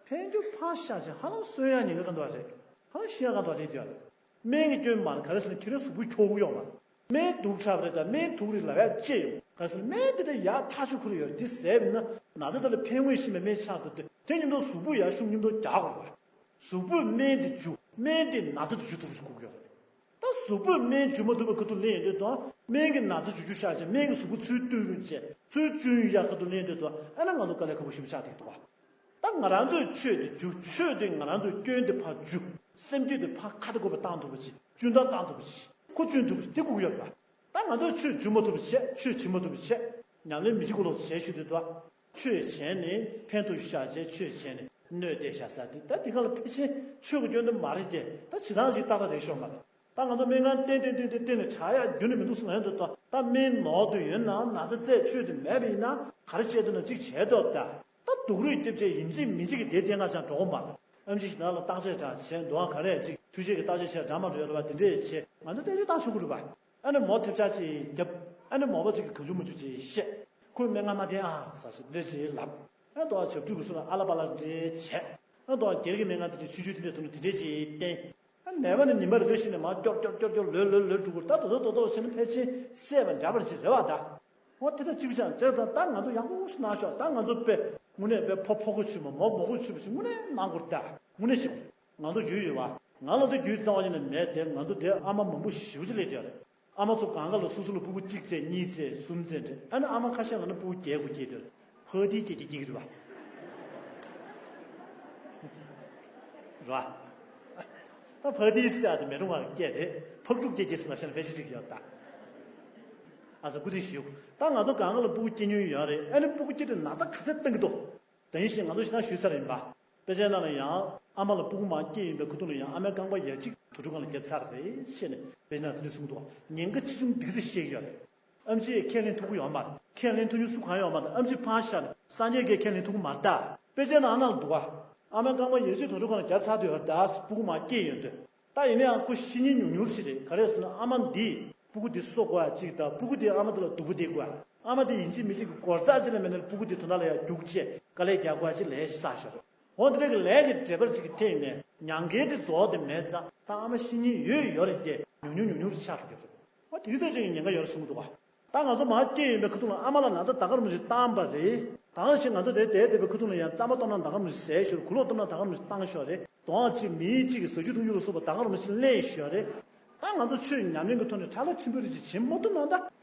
ཕན་རྒྱུ་ཕར་བཞག་ཅིག་ཧ་ལམ་གསོན་ཡག་ཉེན་ཁ་འདུག་རེད། ཧ་ལམ་ཤི་ཡག་འདུག་རེད་དེ་ཡ་རེད། སྨན་གྱི་སྐྱོན་མ་རེད། ག་རེ་ཟེར་ན་ཁྱེད་རང་གཟུགས་པོ་འཁྱོག་གི་ཡོད་མ་རེད། སྨན་དུག་འཁྲབ་རེད་ད། སྨན་དུག་རེད་ལབ་ཡག་ཅི་ཡོད། ག་རེ་ཟེར་ན་སྨན་དེ་འདྲ་ཡག་ཐག་ཆོད་ཁུར་ཡོད་རེད། དེ་ཟས་པ་ཡིན་ན་ན་ཚ་དེ་ལ་ཕན་ངོས་ཤེས་པའི་སྨན་ཆགས་འདུག་སྟེ། དེ་མཉམ་དུ་གཟུགས་པོ་ཡར་ཤུགས་མཉམ་དུ་རྒྱག་དགོས་པ། གཟུགས་པོས་སྨན་དེ་འཇུ། སྨན་དེས་ན་ཚ་དེ་འཇུ་ཐུབ་པ་ཞིག་དགོས་ཀྱི་ཡོད་རེད། ད་གཟུགས་པོས་སྨན་འཇུ་མ་ཐུབ་པའི་ཁ་ཐུག་ལེན་ཡོང་དུས་དང་། སྨན་གྱིས་ན་ཚ་འཇུ་རྒྱུ་ཤ་ཆེ། སྨན་གྱིས་གཟུགས་པོ་ཚུར་བཏུལ་རུང་བྱས། ཚུར་བཅུན་ཡག་ཁ་ཐུག་ལེན་དུས་དང་། ཨ་ན་ང་ཚོ་དཀའ་ལས་ཁག་པོ་ཞེ་པོ་ཆགས་བསྡད་འདུག་བ། ད་ང་རང་ཚོས་ཆོས་དེ་འཇུ། ཆོས་དེ་ང་རང་ཚོའི་སྐྱོན་དེ་ཕར་འཇུ། སེམས་རྒྱུད་དེ་ཕར་ཁ་དེ་དགོས་པ་བཏང་ཐུབ་པ་ཅིག་སྐྱོན་བརྡར་བཏང་ཐུབ་པ་ཅིག་ཁོ་བཅུན་ཐུབ་པ་ཅིག་དེ་དགོས་ཀྱི་ཡོད་རེད་པ། ད་ང་ཚོས་ཆོས་འཇུ་མ་ཐུབ་པ་བྱས། ཆོས་བྱེད་མ་ཐུབ་པ་བྱས། ཉམས་ལེན་མི་བྱེད་དགོས་ལོག་བྱས་ཞུ་དུས་དང་། ཆོས་བྱས་ནས་ཕན་ཐོགས་ཤ་ཆེ། ཆོས་བྱས་ནས་གནོད་བསྡད་ཤག་ཟེར་དེ། ད་དེ་ག་ལ་ཕལ་ཆེར་ཆོས་ཀྱི་སྐྱོན་དེ་མ་རེད་དེ། ད་ཇི་ལྟར་ཅིག་ཏག་ཏག་རེད་ཤོག་མ་རེད། ད་ང་ཚོ་སྨན་ཁང་བསྟེན་བསྟེན་བསྟེན་བསྟེན་བསྟེན་ནས་དྲག་ཡག་རྒྱུན་ནས་མི་འདུག་ཟེར་ལབ་ཡོང་དུས་དང་། ད་སྨན་ནོར་དུ་ཡོད་ནའང་ན་ཚ་རྩད་ཆོད་དུ་མེད་པ་ཡིན་ན་ག་རེ་བྱས་འདུག་ན་གཅིག་བྱས་འདུག་ད་སྡུག་རུས་ཐེབས་བྱས་ཡིན་གཅིག་མིན་གཅིག་གི་དེ་བསྟེན་ང་ཅང་འགྲོ་གི་མ་རེད། ཨེམ་ཆི་ཞིག་ནང་ལ་བརྟག་དཔྱད་འདྲ་བྱས། འདུག་ག་རེ་གཅིག་ཆུ་ཤེལ་གྱི་བརྟག་དཔྱད་བྱས་འདྲ་མ་འགྲོ་ཡོད་རེད་པ། དེ་འདྲས་བྱས་ང་ཚོ་བསྟན་བཅོས་བཏང་ཆོག་གི་རེད་པ། ཨ་ནི་མོ་ཐེབས་ཆག་ཅིག་བརྒྱབ། ཨ་ནི་མོ་པ་ཅིག་གིས་གང་བྱུང་མང་བྱུང་ཅིག་བཤད། ཁོས་སྨན་ཁང་མ་བསྟེན་ཨ་ཟེར་ཞིག་འདྲ་ཅིག་ལབ། ཨ་ནི་དོ་ཆབ་ཕྲུག་གི་སུ་ལ་ཨ་ལ་པ་ལ་འདྲ་བྱས། ཨ་ནི་དོ་སྒེར་གྱི་སྨན་ཁང་དེ་འདྲ་ཆུང་ཆུང་དེ་འདྲ་འདུག་ན་དེ་འདྲ་ཅིག་བསྟེན། ཨ་ནི་ནད་པ་ནི་ཉིན་པར་རེ་བཞིན་ནས་མར་སྐྱོར་སྐྱོར་སྐྱོར་སྐྱོར་ལོས་ལོས་ལོས་འགྲོ་གི་རེད། ད་དོ་དོ་དོ་དོ་བྱས་ན་ཕལ་ཆེར་སད་པ་འདྲ་པར་ཅིག་རེད་པ་ད། འོ་དེ་ལྟར་གཅིག་པུ་ཅང་བྱས་ཙང་ད་ང་ཚོ་ཡག་པོ་ཞིག་གནང་ཤོག་ད་ང་ཚོ་དཔེ་དངོས་གནས་དཔེ་ཕོ་ཕོ་གོ་ཆུད་པ་མོ་མོ་གོ་ཆུད་པ་ཞིག་དངོས་གནས་གནང་དགོས་རེད་ད། དངོས་གནས་བྱེད་དགོས་རེད། ང་ཚོ་རྒྱུས་ཡོད་པ། ང་ལ་འདི་རྒྱུས་རྩ་བ་ཉིད་ནས་མེད་དེ། ང་ཚོ་དེ་ཨ་མ་མང་པོ་ཞེ་པོ་ཅིག་སླེབས་བསྡད་ཡོད་རེད། ཨ་མ་ཚོ་སྒང་ག་ལ་སོ་སོ་ལ་སྤུ་གུ་གཅིག་བཙས་གཉིས་བཙས་གསུམ་བཙས་འདྲ། ཨ་ནི་ཨ་མ་ཁ་ཤས་ལ་ནི་སྤུ་གུ་བརྒྱད་དགུ་སྐྱེས་བསྡད་ཡོད་རེད། ཕ་དེ་སྐྱེ་སྐྱེ་སྐྱེ་གི་རེད་པ། རེད་པ། ད་ཕ་དེ་ཟེར་ཡག་དེ་མེ་རུ་ང་གི་སྐད་རེད། ཕག་ཕྲུག་སྐྱེ་སྐྱེ་ཟེར་ན་ཤ་ན་ཕལ་ཆེར་གཅིག་ཡོད་ད། ཨ་ཙི་སྐུ་དྲིན་ཞུ། ད་ང་ཚོ་སྒང་ག་ལ་སྤུ་གུ་སྐྱེ་མྱོང་ཡོད་རེད། ཨ་ནི་སྤུ་གུ་སྐྱེ་དུས་ན་ཚ་ག་ཚད་བཏང་གི་འདུག་དེ་བཞིན་ང་ཚོ་ཞེ་དྲག་ཞུས་ཚར་ཡིན་པ། དཔེ་ཆའི་ནང་ལ་ཡང་ཨ་མ་ལ་སྤུ་གུ་མར་སྐྱེས་ཡོང་པའི་ཁ་ཐུག་ལ་ཡང་ཨ་མའི་རྐང་པ་ཡ་གཅིག་དུར་ཁྲོད་སྒང་ལ་བརྒྱབ་ཚར་རེད་ཟེར་ནས་དཔེ་ཆའི་ནང་དེ་འདྲ་གསུངས་འདུག་ཉེན་ཁ་ཆེ་ཆུང་འདི་ག་ཚོད་བཤད་ཀྱི་ཡོད་རེད། ཨེམ་ཆིས་ཁས་ལེན་ཐུབ་ཀྱི་ཡོད་མ་རེད། ཁས་ལེན་ཐུབ་མྱོང་སུ་གང་ཡོད་མ་རེད། ཨེམ་ཆི་ཕར་བཞག་ནས་སངས་རྒྱས་ཀྱིས་ཁས་ལེན་ཐུབ་ཀྱི་མ་རེད་ད། དཔེ་ཆའི་ནང་ནང་ལ་འདུག་ག་ཨ་མའི་རྐང་པ་ཡ་གཅིག་དུར་ཁྲོད་སྒང་ལ་བརྒྱབ་ཚར་དུས་ཡོད་རེད་ད། སྤུ་གུ་མར་སྐྱེས་ཡོང་དུས། ད་ཡིན་ན་ཡང་ཁོ་བཤེས་གཉེན་ཉུང་ཉུང་ཞིག་རེད། ག་རེ་ཟེར་ན་ཨ་མ་འདིས་སྤུ་གུ་འདི་གསོ་དགོས་ཡ་གཅིག་དང་། སྤུ་གུ་འདིས་ཨ་མ་འདི་ལ་སྡུག་པོ་འདེབས་དགོས་ཡ། ཨ་མ་འདི་ཡིན་གཅིག་མིན་གཅིག་གི་སྒོ་རྩ་གཅིག་ལ་མེད་ན་སྤུ་གུ་འདི་དོན་དག་ལ་ཡ་རྒྱུགས་བྱས་དཀའ་ལས་རྒྱག་དགོས་ཡ་གཅིག་ལས་བསགས་ཤོར་རེད། འོ་འདི་འདྲ་གི་ལས་ཀྱི་འབྲས་བུ་གཅིག་གི་ཐད་ནས་མྱང་འགལ་དེ་རྫོགས་ཏེ་མེད་ཙང་། ད་ཨ་མ་བཤེས་གཉེན་ཡོད་ཡོད་རེད་དེ། ཉུང་ཉུང་ཉུང་ཉུང་རེ་ཆགས་འགྲོ་གི་རེད། འོ་དེ་ཚོ་ཅིག་གི་ཉེན་ཁ་ཡོད་རེད་གསུངས་འདུག་ག་ད་ང་ཚོ་མར་སྐྱེས་ཡོང་པའི་ཁ་ཐུག་ལ་ཨ་མ་ལ་ན་ཚ་ད་ག་རང་ཞིག་བཏང་པ་རེད། ད་ག་ནང་བཞིན་ང་ཚོ་དེ་བསྡད་བསྡད་པའི་ཁ་ཐུག་ལ་ཡང་རྩམ་པ་བཏོན་ན་ད་ག་རང་ཞིག་བཟས་ཤོར། གོས་ལོག་བཏོན་ན་ད་ག་རང་ཞིག་བཏང་ཤོར་རེད། དོང་གཅིག་མི་གཅིག་གི་ཟ་རྒྱུ་འཐུང་རྒྱུ་ལ་སོགས་པ་ད་ག་རང་ཞིག་ལེན་ཤོར་རེད། ད་ང་ཚོ་ཆོས་ཉམས་ལེན་གྱི་ཐོག་ནས་ཕྲ་ལ་ཕྲན་བུ་རེ་ཅིག་བྱེད་མ་ཐུབ་ན་ད།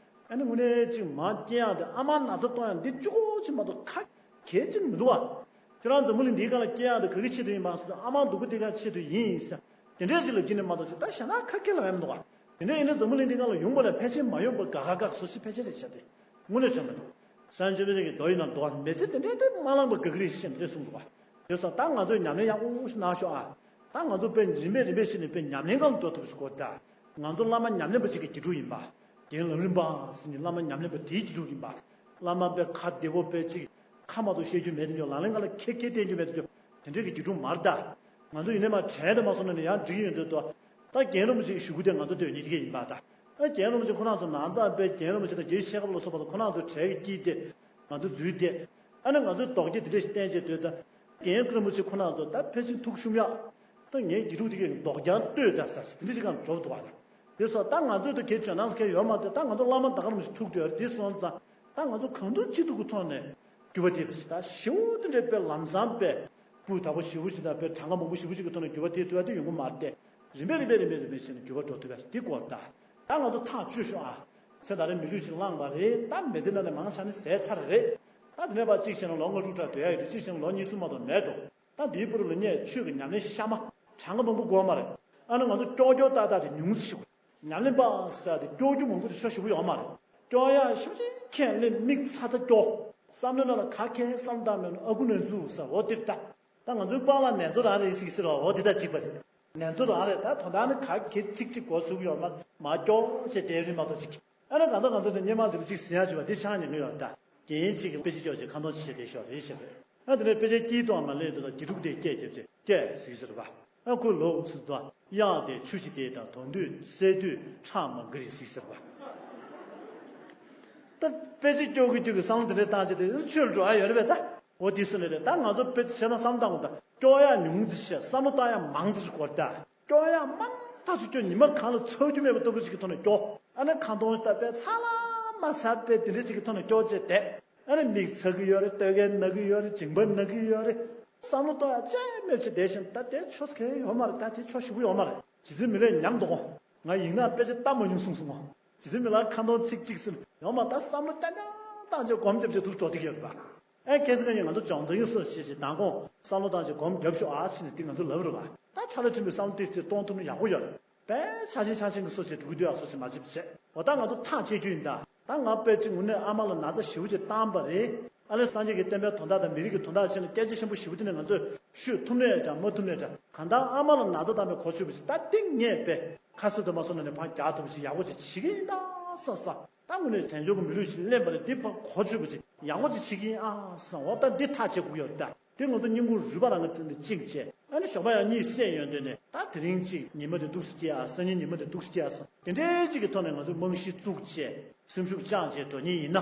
ཨ་ནི་དངོས་གནས་ཅིག་མར་སྐྱེ་ཡག་དེ། ཨ་མ་ན་ཚ་གཏོང་ཡག་འདི་གཅིག་པོ་ཅིག་མ་གཏོགས་ཁ་གལ་ཅིག་མི་འདུག་ག་ཁྱོད་རང་འཛམ་བུ་གླིང་འདིའི་སྒང་ལ་སྐྱེ་ཡག་དེ་ག་གི་ཆེད་དུ་ཡིན་པ་སོགས། ཨ་མ་སྡུག་པོ་དེ་ག་ཆེད་དུ་ཡིན་ཟེར། དེ་འདྲའི་ཅིག་ལ་བརྒྱུད་ནས་མ་གཏོགས་ཅིག་ད་གཞན་དག་ཁ་སྐད་ལ་ཡང་མི་འདུག་ག་དེ་འདྲ་ཡིན་ན་འཛམ་བུ་གླིང་འདི་སྒང་ལ་ཡོང་དགོས་ན་ཕལ་ཆེར་མ་ཡོང་པ་དགའ་དགའ་དགའ་བཟོ་ཅིག་ཕལ་ཆེར་རེད་བྱ་དེ། དངོས་གནས་བྱུང་མི་འདུག་སངས་རྒྱས་བཅོམ་ལྡན་འདས་ཀྱི་མདོ་ཡི་ནང་འདུག་ག་མི་ཚེ་དེ་འདྲའི་དེ་མ་བླངས་པ་དགའ་གི་རེད་ཞེས་འདྲ་གསུངས་འདུག་ག་དེ་སོང་ད་ང་ཚོས་ཉམས་ལེན་ཡག་པོ་ཞིག་གནང་ཤོག་ཨ། ད་ང་ཚོ་དཔེ་རིམ་པས་རིམ་པས་ཤིག་ནས་དཔེ་ཉམས་ལེན་སྒང་ལ་འགྲོ་ཐུབ་པ་ཞིག་དགོས་ད། ང་ཚོ་བླ་མ་ཉམས་ལེན་པ་ཅིག་གི་དགེ་ཕྲུག་ཡིན་པ། རྒན་ལམ་རིམ་པ་ཟེར་མཁན་བླ་མ་ཉམས་ལེན་པ་དེའི་དགེ་ཕྲུག་ཡིན་པ། བླ་མ་དཔེ་ཁ་བདེ་པོ་དཔེ་ཅིག་ཁ་མ་གཏོགས་བཤད་རྒྱུ་མེད་དེ་འཇོག་ལག་ལེན་སྒང་ལ་ཁེ་ཁེ་བསྟན་རྒྱུ་མེད་དེ་འཇོག་དེ་འདྲའི་གི་དགེ་ཕྲུག་མ་རེད་ད། ང་ཚོ་ཡིན་ནའི་མར་གྲལ་དུ་མ་སོང་ན་ནི་ཡང་འགྲིག་གི་ཡོད་འདུག་ད། ད་རྒན་རིན་པོ་ཆེ་གི་ཞུ་སྐུལ་དེ་ང་ཚོ་ལྟོས་ཉིད་དེ་ག་ཡིན་པ་ད། ཨ་རྒན་རིན་པོ་ཆེ་ཁོ་རང་ཚོ་ནང་ཚང་དཔེ་རྒན་རིན་པོ་ཆེ་དང་དགེ་བཤེས་ཤེལ་དཀར་པ་ལ་སོགས་པ་ཚོ་ཁོ་རང་ཚོ་གྲལ་གྱི་དཀྱིལ་དེ་ང་ཚོ་འཛུལ་ཏེ། ཨ་ནི་ང་ཚོའི་རྡོག་རྒྱ་དེ་འདྲ་ཞིག་བསྟན་བྱས་སྡོད་ད། རྒན་རིན་པོ་ཆེ་ཁོ་རང་ཚོ་ད་ཕལ་ཆེར་ཐུགས་ཤུམ་ཡག་ད་ངའི་དགེ་ཕྲུག་དེ་གས་རྡོག་རྒྱང་ལྟོས་ད་ཟེར་དེ་འདྲ་ཞིག་གང་འགྲོ་འདུག་བ་ད། དེ་སོགས་ད་ང་ཚོས་ད་གས་འཇོན་ཐང་གས་ཡོད་མ་རེད། ད་ང་ཚོ་བླ་མ་ད་ག་རང་ཞིག་ཐུག་འདོད་རེད། དེ་སོང་ཙང་ད་ང་ཚོ་གང་ཐུབ་ཅི་ཐུབ་ཀྱི་ཐོག་ནས་འགྱུར་བ་ཐེབས་པ་ཞིག་ད་ཞེ་པོ་དེ་འདྲའི་དཔེ་ལམ་སང་དཔེ་སྤུས་དག་པོ་ཞེ་པོ་ཞིག་དང་དཔེ་གྲངས་ཀ་མང་པོ་ཞེ་པོ་ཞིག་གི་ཐོག་ནས་འགྱུར་བ་ཐེབས་ཐུབ་ཡ་དེ་ཡོང་གི་མ་རེད་དེ། རིམ་པས་རིམ་པས་རིམ་པས་རིམ་པས་བྱས་ནས་འགྱུར་བ་འགྲོ་ཐུབ་ཡ་དེ་དགོས་ད། ད་ང་ཚོ་ཐག་གཅོད་ཤོག་ཨ། ཚེ་ད་རེས་མི་ལུས་ཅིག་བླངས་པ་རེད། ད་མི་ཚེ་ནང་ནས་མང་ཆ་ནས་ཟད་ཚར་རེད། ད་དེ་ནས་ཕར་གཅིག་བྱས་ན་ལོ་ལྔ་དྲུག་ཕྲག་སྡོད་ཡ་ཡོད་རེད། གཅིག་བྱས་ན་ལོ་གཉིས་གསུམ་མ་གཏོགས་མེད་འགྲོ། ད་འདིའི་བར་ལ་ངས་ཆོས་ཀྱི་ཉམས་ལེན་གཤའ་མ་གྲངས་ཀ་མང་པོ་དགོས་མ་རེད། ཨ་ནི་ང་ཚོ་སྐྱོ་སྐྱོ་ཏག་ཏག་དེ་ཉུང་ཙམ་ཞིག་དགོས། ཉམས་ལེན་པ་ཟེར་དེ་སྐྱོ་རྒྱུ་མང་པོ་དེ་ཆོ་ཞེ་པོ་ཡོད་མ་རེད། སྐྱོ་ཡག་ཞེ་པོ་ཅིག་ཁས་ལེན། མིག་ཚ་ཚ་སྐྱོ། བསམ་བློའི་ནང་ལ་ག་གེ་བསམ་བཏང་མེད་ན་ཨ་ཁུ་ནོར་འཛུགས་ཟེར་འོ་དེ་ལྟ། ད་ང་ཚོའི་པཱ་ལགས་ནེ་ཙོ་རང་རེད་ཟེར་གི་ཟེར་བ་འོ་དེ་ལྟ་གཅིག་པ་རེད། ནེ་ཙོ་རང་རེད། ད་དོན་དག་ནི་ག་གེ་ཚིག་གཅིག་མགོ་ཚོས་ཀྱི་ཡོད་མ་མ་སྐྱོ་བྱས་བསྡད་རེད་མ་གཏོགས་ཅིག་ཨ་ནི་གང་ཚ་གང་ཚ་དེ་སྙན་མ་ཟེར་གཅིག་ཟིན་ཡག་བྱས་པ་དེ་ཆང་ཉན་གི་ཡོད་ད། རྒན་གཅིག་གིས་དཔེ་ཆ་སྐྱོར་བྱས་ཁ་འདོན་བྱས་བསྡད་ཤོག་རེད་བྱས་པས། ཨ་དེ་ནས་དཔེ་ཆའི་དཀྱིལ་དུའང་མ་སླེབས་དུས་ད་དགེ་ཕྲུག་དེས་སྐད་བརྒྱབ་བྱས་སྐད་ཟེར་གི་ཟེར་བ། ཨ་ཁོས་ལོག་ཟེར་དུས་གཡག་དེ་ཆུ་ཞིག་དེ་དང་དོན་དུས་སད་དུས་ཁྲག་མང་གི་རེད་ཟེར་གི་ཟེར་བ། ད་དཔེ་ཆ་སྐྱོར་གི་སྐྱོར་གི་བསམ་བློ་དེ་འདྲས་བཏང་བྱས་དེ་ཆོས་ལ་འགྲོ་ཨ་ཡོད་རེད་པས་ད། འོ་དེ་སུ་ནས་རེད། ད་ང་ཚོ་དཔེ་ཆ་བྱས་ན་བསམ་བློ་བཏང་དགོས་ད། སྐྱོ་ཡག་ཉུང་ཙམ་བྱས་བསམ་བློ་བཏང་ཡག་མང་ཙམ་ཞིག་དགོས་རེད་ད། སྐྱོ་ཡག་མང་ཐག་ཆོད་སྐྱོ། ཉི་མ་གང་ལ་ཚ་རྒྱུ་མེད་པ་ལྟ་བུ་ཞིག་གི་ཐོག་ནས་སྐྱོ། ཨ་ནི་ཁ་འདོན་ཞིག་ད་དཔེ་ཚ་ལ་མ་ཚ་དཔེ་དེ་འདྲ་ཞིག་གི་ཐོག་ནས་སྐྱོ་བྱས་བསྡད། ཨ་ནི་མིག་ཚ་གི་ཡོད་རེད། ལྟོ་གོས་ན་གི་ཡོད་རེད། མཇིང་པ་ན་གི་ཡོད་རེད། བསམ་བློ་གཏོང་ཡག་ཅི་མེད་བྱས་བསྡད་བཞིན་ད་དེ་ཆོ་ས་གང་ཡང་ཡོད་མ་རེད། ད་དེ་ཆོ་ཞེ་པོ་ཡོད་མ་རེད། རྗེ་བཙུན་མི་ལས་ཉམས་རྟོགས་གོ། ང་ཡིག་ནག་དཔེ་ཆ་ལྟ་མ་མྱོང་གསུངས་སོང་ངོ་། རྗེ་བཙུན་མི་ལ་ཁ་འདོན་ཚིག་གཅིག་ཟིན་ཡོད་མ། ད་བསམ་བློ་རྐྱང་རྐྱང་བཏང་བྱས་སྒོམ་རྒྱབ་བྱས་འདུག་འགྲོ་བསྡད་ཀྱི་ཡོད་རེད་པ། ཨེ་ཁ་སང་ཁ་ཉིན་ང་ཚོ་སྦྱོང་ཚན་གྱི་སོ་བྱེད་ཅིག་མདང་དགོང་བསམ་བློ་བཏང་བྱས་སྒོམ་རྒྱབ་ཤོག་ཨ་ཕྱིན་ནས་དེ་ང་ཚོ་ལབ་རེད་པ། ད་ཁྲ་ལ་ཕྲན་བུའི་བསམ་བློ་ཏིག་ཏིག་གཏོང་ཐུབ་ན་ཡག་པོ་ཡོད་རེད། དཔེ་ཆ་ཆེན་ཆ་ཆེན་གྱི་སོ་བྱེད་འགྲོ་གི་འདུག་ཡག་སོ་བྱེད་མ་བྱེད་པ་བྱེད། འོ་ད་ང་ཚོ་ཐག་བཅད་རྒྱུ་ཡིན་ད། ད་ང་དཔེ་ཅིག་དངོས་གནས་ཨ་མ་ལ་ན་ཚ་ཞེ་པོ་ཅིག་བཏང་པ་རེད། ཨ་ལས་སངས་རྒྱས་ཀྱི་བསྟན་པའི་དོན་དག་དང་མི་རིགས་ཀྱི་དོན་དག་བྱས་ནས་སྐད་ཆ་ཆེན་པོ་ཞེ་པོ་དེ་ནས་ང་ཚོས་ཤོད་ཐུབ་ནའི་འདྲ་མ་ཐུབ་ནའི་འདྲ། གང་ལྟར་ཨ་མ་ལ་ན་ཚ་བཏང་པའི་གོ་ཆོད་པོ་ཅིག་ད་ཏིང་ངེས་པས་ཁ་གསབ་དུ་མ་སོང་ན་ནས་ཕར་རྒྱག་ཐུབ་པ་ཅིག་ཡག་པོ་ཅིག་བྱེད་ཀྱི་ཡིན་ད་བསམ་བསམ། ད་དངོས་གནས་དལ་འབྱོར་གྱི་མི་ལུས་ཤིག་ལེན་པ་ལས་འདི་ཕར་གོ་ཆོད་པོ་ཅིག་ཡག་པོ་ཅིག་བྱེད་ཀྱི་ཡིན་ཨ་བསམ། འོ་ད་འདི་ཐག་བཅད་དགོས་ཀྱི་ཡོད་ད། དེ་ང་ཚོ་སྙིང་ཁུང་རུས་པ་རང་གི་སྟེང་དུ་བཅིངས་བྱས། ཨ་ནི་ཞོགས་པ་ཡང་གཉིད་སད་ཡོང་དུས་ནས་ད་དེ་རིང་གཅིག་ཉི་མ་དེ་འདུག་སེ་སྐྱེལ་ཨ། སང་ཉིན་ཉི་མ་དེ་འདུག་སེ་སྐྱེལ་ཨ་བསམ། དེ་འདྲའི་གཅིག་གི་ཐོག་ནས་ང་ཚོས་རྨང་གཞི་བཙུགས་བྱས་སེམས་ཤུགས་བཅངས་བྱས་འགྲོ་མཁན་ཡིན་ན།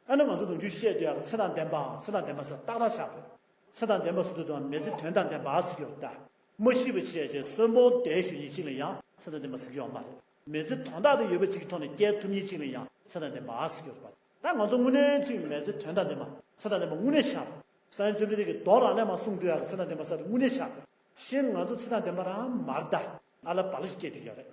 ཨ་ནི་ང་ཚོ་ནམ་རྒྱུན་བཤད་སྡོད་ཡག་གི་ཚེ་དང་ལྡན་པའམ་ཚེ་དང་ལྡན་པ་ཟེར་ཏག་ཏག་ཆགས་པས། ཚེ་དང་ལྡན་པ་ཟེར་དུས་དང་མི་ཚེ་དོན་དང་ལྡན་པ་ཟེར་གྱི་ཡོད་ད། མ་ཤི་བ་བྱས་བྱས་གསོན་པོ་བསྡད་ཤོག་མཁན་གཅིག་ལ་ཡང་ཚེ་དང་ལྡན་པ་ཟེར་གྱི་ཡོད་མ་རེད། མི་ཚེ་དོན་དག་དེ་ཡོད་པ་གཅིག་གི་ཐོག་ནས་སྐྱེལ་ཐུབ་མཁན་གཅིག་ལ་ཡང་ཚེ་དང་ལྡན་པ་ཟེར་གྱི་ཡོད་རེད་པ། ད་ང་ཚོ་དངོས་གནས་གཅིག་མི་ཚེ་དོན་དང་ལྡན་པ་ཚེ་དང་ལྡན་པ་དངོས་གནས་ཆགས་རེད། སངས་རྒྱས་བཅོམ་ལྡན་འདས་ཀྱིས་མདོ་རང་ལས་མར་གསུངས་དུས་ཡག་གི་ཚེ་དང་ལྡན་པ་ཟེར་དེ་དངོས་གནས་ཆགས་རེད། གཞན་ང་ཚོ་ཚེ་དང་ལྡན་པ་རང་མ་རེད་ད། ཨ་ལ་བ་ལ་ཞིག་སྐྱེས་བསྡད་ཀྱི་ཡོད་རེད།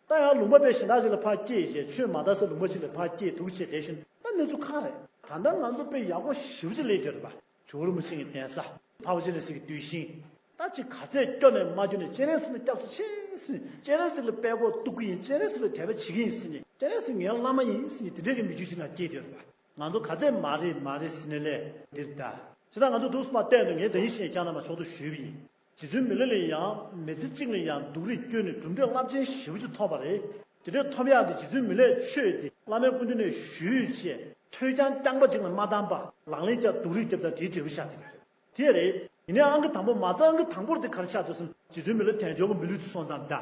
ད་ཡང་ལུང་པ་དཔེ་གཞན་དག་ཅིག་ལ་ཕར་སྐྱེས་བྱས་ཆོས་མ་དར་ས་ལུང་པ་ཅིག་ལ་ཕར་སྐྱེས་འདུག་བྱས་བསྡད་བཞིན་ད་གནས་ཚུལ་ཁག་རེད། ད་ལྟ་ང་ཚོ་དཔེ་ཡག་པོ་ཞེ་པོ་ཅིག་སླེབས་ཡོད་རེད་པ། ཇོ་བོ་རིན་པོ་ཆེ་གི་གདན་ས། འཕགས་པ་སྤྱན་རས་གཟིགས་ཀྱི་གདུལ་ཞིང་། ད་ཅིག་ག་ཚད་སྐྱོ་ནས་མ་སྐྱོ་ནས་སྤྱན་རས་གཟིགས་ལ་སྐྱབས་སུ་མཆི་ཟེར་ནས་སྤྱན་རས་གཟིགས་ལ་དཔྲལ་ཀོར་གཏུག་གི་ཡིན། སྤྱན་རས་གཟིགས་ལ་དད་པ་བྱེད་ཀྱི་ཡིན་ཟེར་ནས་སྤྱན་རས་གཟིགས་ངའི་བླ་མ་ཡིན་ཟེར་ནས་དེ་འདྲས་ཀྱི་མི་རྒྱུད་ཅིག་ནང་སྐྱེས་བསྡད་ཡོད་རེད་པ། ང་ཚོ་ག་ཚད་མ་རེད་མ་རེད་ཟེར་ནས་ལས་འདིར་ད། ཇི་ལྟར་ང་ཚོ་འདུག་སེ་མར་བལྟས་འདུག་ངས་ད་ཡིན་ཞེས་ཀྱང་ན་མ་ཆོག་ཏུ་ཞུས་པ་ཡིན། རྗེ་བཙུན་མི་ལ་ལ་ཡང་མི་ཚེ་གཅིག་ལ་ཡང་སྡུག་རུས་བསྐྱོན་ནས་གྲུབ་འབྲས་རླབས་ཆེན་ཞེ་པོ་ཅིག་ཐོབ་པ་རེད། དེ་འདྲའི་ཐོབ་ཡག་དེ་རྗེ་བཙུན་མི་ལའི་ཆོས་དེ་བླ་མའི་སྐུ་མདུན་ནས་ཞུས་བྱས་ཐོས་རྐྱང་རྐྱང་པ་ཅིག་ལ་མ་བཏང་པ་ལག་ལེན་བསྐྱར་སྡུག་རུས་བརྒྱབ་ད་དེའི་འབྲས་བུ་ཆགས་བསྡད་ཀྱི་རེད། དེ་རེད། ཡིན་ནའི་ཨང་ཀི་དང་པོ་མ་རྩ་ཨང་ཀི་དང་པོར་དེ་ག་རེ་ཆགས་འདུག་ཟེར་ན་རྗེ་བཙུན་མི་ལ་དལ་འབྱོར་གྱི་མི་ལུས་དེ་སོང་ཙང་ད།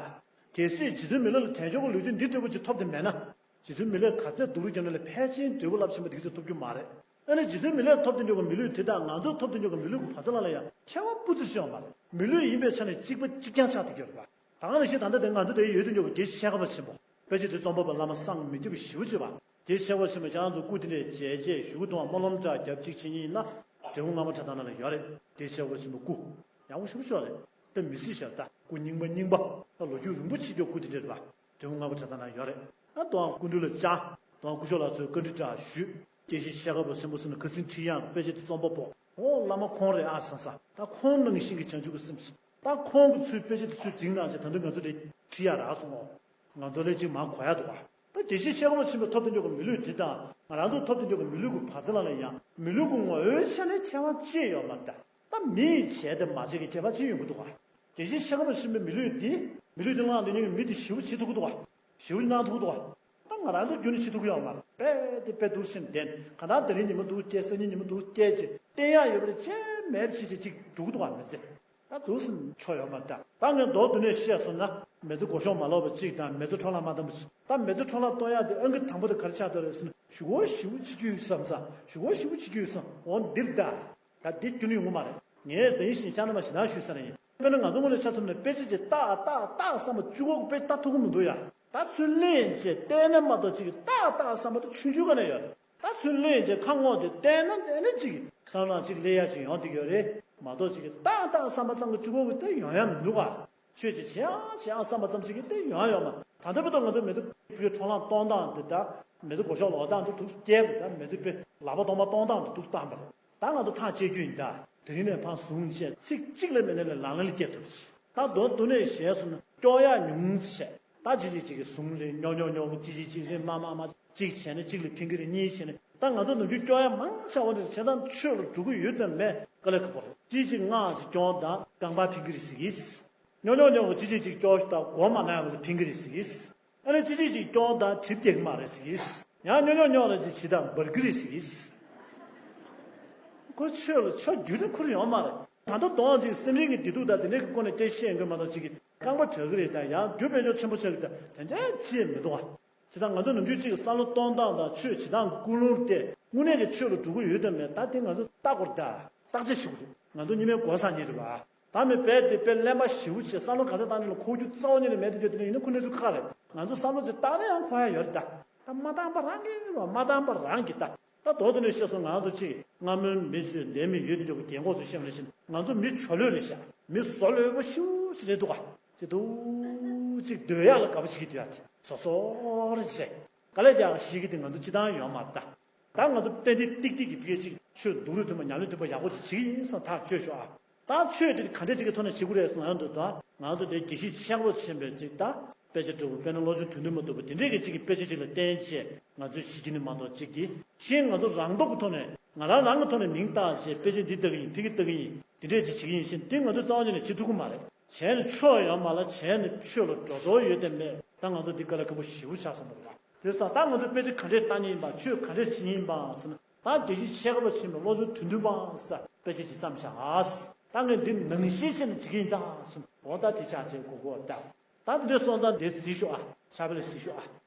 གལ་སྲིད་རྗེ་བཙུན་མི་ལ་ལ་དལ་འབྱོར་གྱི་ལུས་རྟེན་འདི་འདྲ་བོ་ཅིག་ཐོབ་དེ་མེད་ན། རྗེ་བཙུན་མི་ལས་ག་ཚད་སྡུག་རུས་བརྒྱབ་ན་ལས་ཕལ་ཆེར་འབྲས་བུ་རླབས་ཆེན་པོ་འདི་ག་ཚོད་ཐོབ་རྒྱུ་མ་རེད། ཨ་ནི་རྗེ་བཙུན་མི་ལས་ཐོབ་དུ་འཇུག་གི་མི་ལུས་དེ་དང་ང་ཚོ་ཐོབ་དུ་འཇུག་གི་མི་ལུས་ཀྱི་བར་མཚམས་ལ་ལ་ཡང་ཁྱད་པར་སྤུ་ཙམ་ཞིག་ཡོད་མ་རེད། མི་ལུས་ཡིན་པའི་ཆ་ནས་གཅིག་པ་གཅིག་རྐྱང་ཆགས་བསྡད་ཀྱི་ཡོད་རེད་པ། ད་ག་ནང་བཞིན་ད་ལྟ་དེ་ང་ཚོ་དེ་ཡོད་དུ་འཇུག་གི་དགེ་བཤེས་ཤེལ་དཀར་པ་ཆེན་པོ། དཔེ་ཆ་དེ་རྩོམ་པ་པོ་བླ་མ་སངས་མི་རྒྱ་བོ་ཞེ་པོ་ཅིག་པ། དགེ་བཤེས་ཤེལ་དཀར་པ་ཆེན་པོ་ཁྱེད་རང་ཚོ་སྐུ་དེ་འདྲས་མཇལ་རྗེས་གཞུག་གུ་དུའང་སྨོན་ལམ་འདྲ་རྒྱབ་གཅིག་བྱེད་མཁན་ཡིན་ན། འབྲས་བུ་ལྔ་པ་ཁྲ་ཐང་ན་ལ་ཡོད་རེད། དགེ་བཤེས་ཤེལ་དཀར་པ་ཆེན་པོ་སྐུ་ཡག་པོ་ཞེ་པོ་ཅིག་པ་རེད། དཔེ་མི་སྲིད་ཤག་ད་སྐུ་རྙིང་པ་རྙིང་པ་ད་ལོ་རྒྱུས་རིང་པོ་ཆེ་ཀྱོག་སྐུ་དེ་འདྲས་རེད་པ། འབྲས་བུ་ལྔ་པ་ཁྲ་ཐང་ན་ཡོད་རེད། ཨ་དོ་དབང་སྐུ་མདུན་ལ་བཅར། དོ་དབང་སྐུ་ཞབས་ལགས་ཚོས་བཀའ་འདྲི་འདྲ་ཞུས། དགེ་བཤེས་ཤེལ་དཀར་པ་ཆེན་པོ་ཟེར་ན་ཁ་སང་ཁྲིད་ཡག་དཔེ་ཆ་དེ་རྩོམ་པ་པོ་ཨོ་བླ་མ་ཁོང་རེད་ཨ་བསམ་ས། ད་ཁོང་ནང་བཞིན་གྱི་བྱང་ཆུབ་ཀྱི་སེམས་ཤིག་ད་ཁོང་གི་ཚུལ་དཔེ་ཆ་དེ་ཚུལ་བསྒྲིགས་གནང་བྱས་ད་དུང་ང་ཚོ་དེ་ཁྲིད་ཡག་རག་སོང་ངོ་། ང་ཚོ་ལས་ཅིག་མར་གོ་ཡག་འདུག་ག་ད་དགེ་བཤེས་ཤེལ་དཀར་པ་ཆེན་པོས་ཐོབ་དུ་འཇུག་གི་མི་ལུས་དེ་དང་ང་རང་ཚོ་ཐོབ་དུ་འཇུག་གི་མི་ལུས་ཀྱི་བར་མཚམས་ལ་ལ་ཡང་མི་ལུས་ཀྱི་ངོ་བོའི་ཆ་ནས་ཁྱད་པར་ཅི་ཡོད་མ་རེད་ད། ད་མི་ཡི་བྱས་དང་མ་བྱས་ཀྱི་ཁྱད་པར་ཅི་ཡོང་གི་འདུག་ག་དགེ་བཤེས་ཤེལ་དཀར་པ་ཆེན་པོའི་མི་ལུས་འདི་མི་ལུས་འདི་བླངས་འདི་ཉིད་ཀྱི་མི་འདི་ཞེ་པོ་བྱེད་ཐུབ་ཀྱི་འདུག་ག་ཞེ་པོ་གནང་ཐུབ་ཀྱི་འདུག་ག་ད་ང་རང་ཚོ་རྒྱུན་ནས་བྱེད་ཐུབ་ཀྱི་ཡོད་མ་རེད། དཔེ་དེ་དཔེ་སྡུག་ཆེན་ལྡན་གང་ལྟར་དེ་རིང་ཉིན་མོ་འདུག་སྐྱེལ་སང་ཉིན་ཉིན་མོ་འདུག་སྐྱེལ་ཅིག་བསྟན་ཡག་ཡོད་པ་རེད་ཅེས་མེད་ཅེས་ཅིག་འགྲོ་གི་འདུག་ག་མི་ཚེ། ད་འདུག་སེ་ཆོ་ཡོད་མ་རེད་ད། ད་ངས་མདོར་བསྡུས་ནས་བཤད་སོང་ན་མི་ཚེ་སྒོ་ཤོག་མ་ལོག་པ་གཅིག་དང་མི་ཚེ་འཕྲོ་བརླག་མ་བཏང་བ་གཅིག་ད་མི་ཚེ་འཕྲོ་བརླག་གཏོང་ཡག་དེ་ཨང་ཀི་དང་པོ་དེ་ག་རེ་ཆགས་འདུག་རེད་ཟེར་ན་ཞུ་སྒོ་ཞེ་པོ་བྱེད་རྒྱུ་ཡོད་བསམ་ས། ཞུ་སྒོ་ཞེ་པོ་བྱེད་རྒྱུ་ཡོད་བསམ་འོ་འདིར་ད། ད་འདི་རྒྱུན་ཡོང་གི་མ་རེད། ངས་ད་ཡིན་ཞིང་ཅང་ན་མ་ཞིག་ན་ཞུས་ས་རེད་ཡིན། དཔེར་ན་ང་ཚོ་དངོས་གནས་ཆ་མཚོན་ན་དཔེ་ཆ་ཅིག་ཏག་ཏག་ཏག་བསམ་པ་གཅིག་པོ་དཔེ་ལྟ་ཐུབ་ཀྱི་མི་འདུག་ཡ། ད་ཚུར་གླེང་བྱས་བལྟས་ན་མ་གཏོགས་ཅིག་ཏག་ཏག་བསམ་པ་དེ་ཆུང་ཆུང་ག་ནས་ཡོད་རེད། ད་ཚུར་གླེང་བྱས་ཁ་ངོ་ཅིག་བལྟས་ན་དེ་ནས་ཅིག་བསམ་བློ་ཅིག་སླེབས་ཡ་ཅིག་ཡོང་བསྡད་ཡོད་རེད་མ་གཏོགས་ཅིག་ཏག་ཏག་བསམ་པ་ཙམ་གྱིས་གཅིག་པོ་གིས་དེ་ཡོང་ཡ་མི་འདུག་ག་ཆོས་ཅིག་བྱེད་ཨང་བྱེད་ཨང་བསམ་པ་ཙམ་ཅིག་གིས་དེ་ཡོང་ཡ་ཡོད་མ་རེད། ད་ལྟ་བར་དུ་ང་ཚོ་མི་ཚེ་ཕུགས་ཀྱི་འཕྲོ་བརླག་གཏོང་སྟངས་འདི་ལྟར། མི་ཚེ་སྒོ་ཤོག་ལོག་སྟངས་དེ་འདུག་སྐྱེལ་བ་དང་མི་ཚེ་དཔེ་ལག་པ་སྟོང་པ་གཏོང་སྟངས་དེ་འདུག་བཏང་པ་རེད། ད་ང་ཚོ་ཐག་བཅད་རྒྱུ་ཡིན་ད། དེ་རིང་ནས་ཕར་བཟུང་བྱས་ཚིག་གཅིག་ལས་མེད་ན་ལས་ལང་ལང་ལ་སྐྱེལ་ཐུབ་ཅིག་ད་མདོར་བསྡུས་ནས་བཤད་སོང་ན་སྐྱོ་ཡག་ཉུང་ཙམ་བཤད། ད་ཅི་ཅིག་ཅིག་གིས་བཟུང་རེད། སྨྱོ་སྨྱོ་སྨྱོ་གི་ཅི་ཅིག་ཅིག་རེད། མ་མ་མ་ཅིག་བྱས་ནས་གཅིག་ལ་ཕན་གི་རེད། གཉིས་བྱས་ནས། ད་ང་ཚོ་ནམ་རྒྱུན་སྐྱོ་ཡག་མང་ཆེ་བ་འདི་བྱས་ཙང་ཆོས་ལ་འགྲོ་གི་ཡོད་དམ་མེད་དཀའ་ལས་ཁག་པོ་རེད། ཅི་ཅིག་སྔགས་ཅིག་སྐྱོང་དང་རྐང་པ་ཕན་གི་རེད་ཟེར་གི། སྨྱོ་སྨྱོ་སྨྱོ་གི་ཅི་ཅིག་ཅིག་སྐྱོ་ཞིག་དང་སྒོ་མ་ན་ཡག་ལ་ཕན་གི་རེད་ཟེར་གི། ཨ་ནི་ཅི་ཅིག་ཅིག་སྐྱོང་དང་གྲིབ་རྒྱག་གི་མ་རེད་ཟེར་གི། ཡང་སྨྱོ་སྨྱོ་སྨྱོ་ལ་ཅིག་བྱེད་དང་འབར་གི་རེད་ཟེར་གི། ཁོ་ཆོས་ལ་ཆ་རྒྱུས་ལ་ཁུར་ཡོང་མ་རེད། ད་ལྟ་དོན་ཅིག་སེམས་རིག་གི་བདེ་སྡུག་དང་དེ་འདྲའི་གི་སྐོར་ནས་སྐད་ཆ་བཤད་དགོས་མ་གཏོགས་ཅིག་གི་རྐང་པ་བྲལ་གི་རེད་དང་ཡང་རྒྱུ་དཔལ་འབྱོར་ཆེན་པོ་ཆགས་གི་དང་དེ་འདྲའི་ཅི་ཡང་མི་འདུག་ཨ། བྱས་ཙང་ང་ཚོ་ནམ་རྒྱུན་གཅིག་གི་བསམ་བློ་གཏོང་སྟངས་དང་ཆོས་བྱེད་སྟངས་ཀྱི་ཀུན་སློང་དེ་དངོས་གནས་ཀྱི་ཆོས་ལ་འགྲོ་གི་ཡོད་དམ་མེད་ད་དེ་ང་ཚོ་ལྟ་དགོས་རེད་ད། བརྟག་དཔྱད་ཞུ་དགོས་རེད། ང་ཚོ་གཉིས་མེད་སྒོ་ས་གཉིས་རེད་པ། ད་མི་དཔེ་དེ་དཔེ་གླེན་པ་ཞེ་པོ་བྱས་བསམ་བློ་ག་ཚོད་བཏང་ནས་ལ་ཁོག་རྒྱུ་རྩ་བ་ཉིད་ནས་མེད་དུ་གྱུར་དེ་ནས་ཡིན་ན་ཁོ་གནས་ཚུལ་ཁག་རེད། ང་ཚོ་བསམ་བློ་ཅིག་བཏང་ན་ཡང་འཁོར་ཡ་ཡོད་རེད་ད། ད་མ་བཏང་པ་རང་གིས་རེད་པ། མ་བཏང་པ་རང་གིས་ད། ད་མདོར་དེ་ནས་བཤད་སོང་ང་ཚོ་གཅིག་སྔ་མོའི་མི་ཚོས་ལས་མི་ཡོད་དེ་འདྲ་གི་རྒན་གོག་ཚོས་བཤད་པ་ནང་བཞིན་ང་ཚོ་མི་ཇོ་ལོས་རེད་ཤག་མི་བཟོ་ལོས་པོ་ཞེ་པོ་ཅིག་རེད་འདུག་ག་ཅིག་འདུག་ཅིག་སྡོད་ཡག་ལ་དགའ་པོ་བྱེད་ཀྱི་སྡོད་ཡག་དེ་བཟོ་བཟོ་རེད་བྱས། དཀའ་ལས་རྒྱག་ཤེས་ཀྱི་དེ་ང་ཚོ་སྤྱི་བཏང་ཡོད་མ་རེད་ད། ད་ང་ཚོ་ཏན་ཏན་ཏིག་ཏིག་གི་ཕ་གི་ཅིག་ཆོས་སྡུག་རུས་མཐུན་པ་ཉམས་ལེན་མཐུན་པ་ཡག་པོ་ཅིག་བྱེད་ཀྱི་ཡིན་བསམ་ཐག་ཆོད་ཤོག་ཨ། ད་ཆོས་དེ་ག་འདྲས་ཅིག་གི་ཐོག་ནས་བྱེད་དགོས་རེད་ཟེར་ན་ཡང་འདུག་ད་ང་ཚོ་དེ་དགེ་བཤེས་ཆེན་པོ་ཆེན་པོའི་ཅིག་ད་དཔེ་ཆ་འབྲི་བ་དཔེར་ན་བློ་སྦྱོང་དོན་མཐུན་མ་གཏོགས་པ་དེ་འདྲས་ཀྱི་ཅིག་གི་དཔེ་ཆ་ཅིག་ལ་བརྟེན་བྱས་ང་ཚོས་བྱེད་ཀྱི་ནི་མ་གཏོགས་ཅིག་གི་གཞན་ང་ཚོ་རང་སྟོབས་ཀྱི་ཐོག་ནས་ང་རང་རང་གི་ཐོག་ནས་མིང་བཏགས་བྱས་དཔེ་ཆ་འདི་ལྟ་གི་ཡིན་ཕ་གི་ལྟ་གི་ཡིན་དེ་འདྲས་ཅིག་བྱེད་ཀྱི་ཡིན་ཞེས་འདི་ང་ཚོས་རྩ་བ་ཉིད་ནས་བྱེད་ཐུབ་ཀྱི་མ་རེད། བྱས་ནས་ཆོ་ཡོད་མ་ལ་བྱས་ནས་ཆོས་ལ་འགྲོ་དོན་ཡོད་དམ་མེད་ད་ང་ཚོ་འདི་དཀའ་ལས་ཁག་པོ་ཞེ་པོ་ཆགས་སོང་བ་རེད་པ། དེ་སོང་ད་ང་ཚོ་དཔེ་ཆ་ག་འདྲས་ལྟ་ཉེན་ཡིན་པ་ཆོས་ག་འདྲས་བྱེད་ཉེན་ཡིན་པ་ཟེར་ན་ད་དགེ་བཤེས་ཆེ་ཁ་པ་ཆེན་པོའི་བློ་སྦྱོང་དོན་མཐུན་པ་ཟེར་དཔེ་ཆ་ཅིག་བརྩམས་བཞག་ད་ངས་འདི་ནང་བཞིན་བྱས་ནས་བྱེད་ཀྱི་ཡིན་ད་ཟེར་འོ་ད་དེ་ཆགས་བྱས་གོ་གོ་ད་ད་འདི་འདྲས་སོང་ཙང་འདི་གཟིགས་ཤོག་ཨ། ཕྱག་དཔེ་ལ་གཟིགས་ཤོག་ཨ།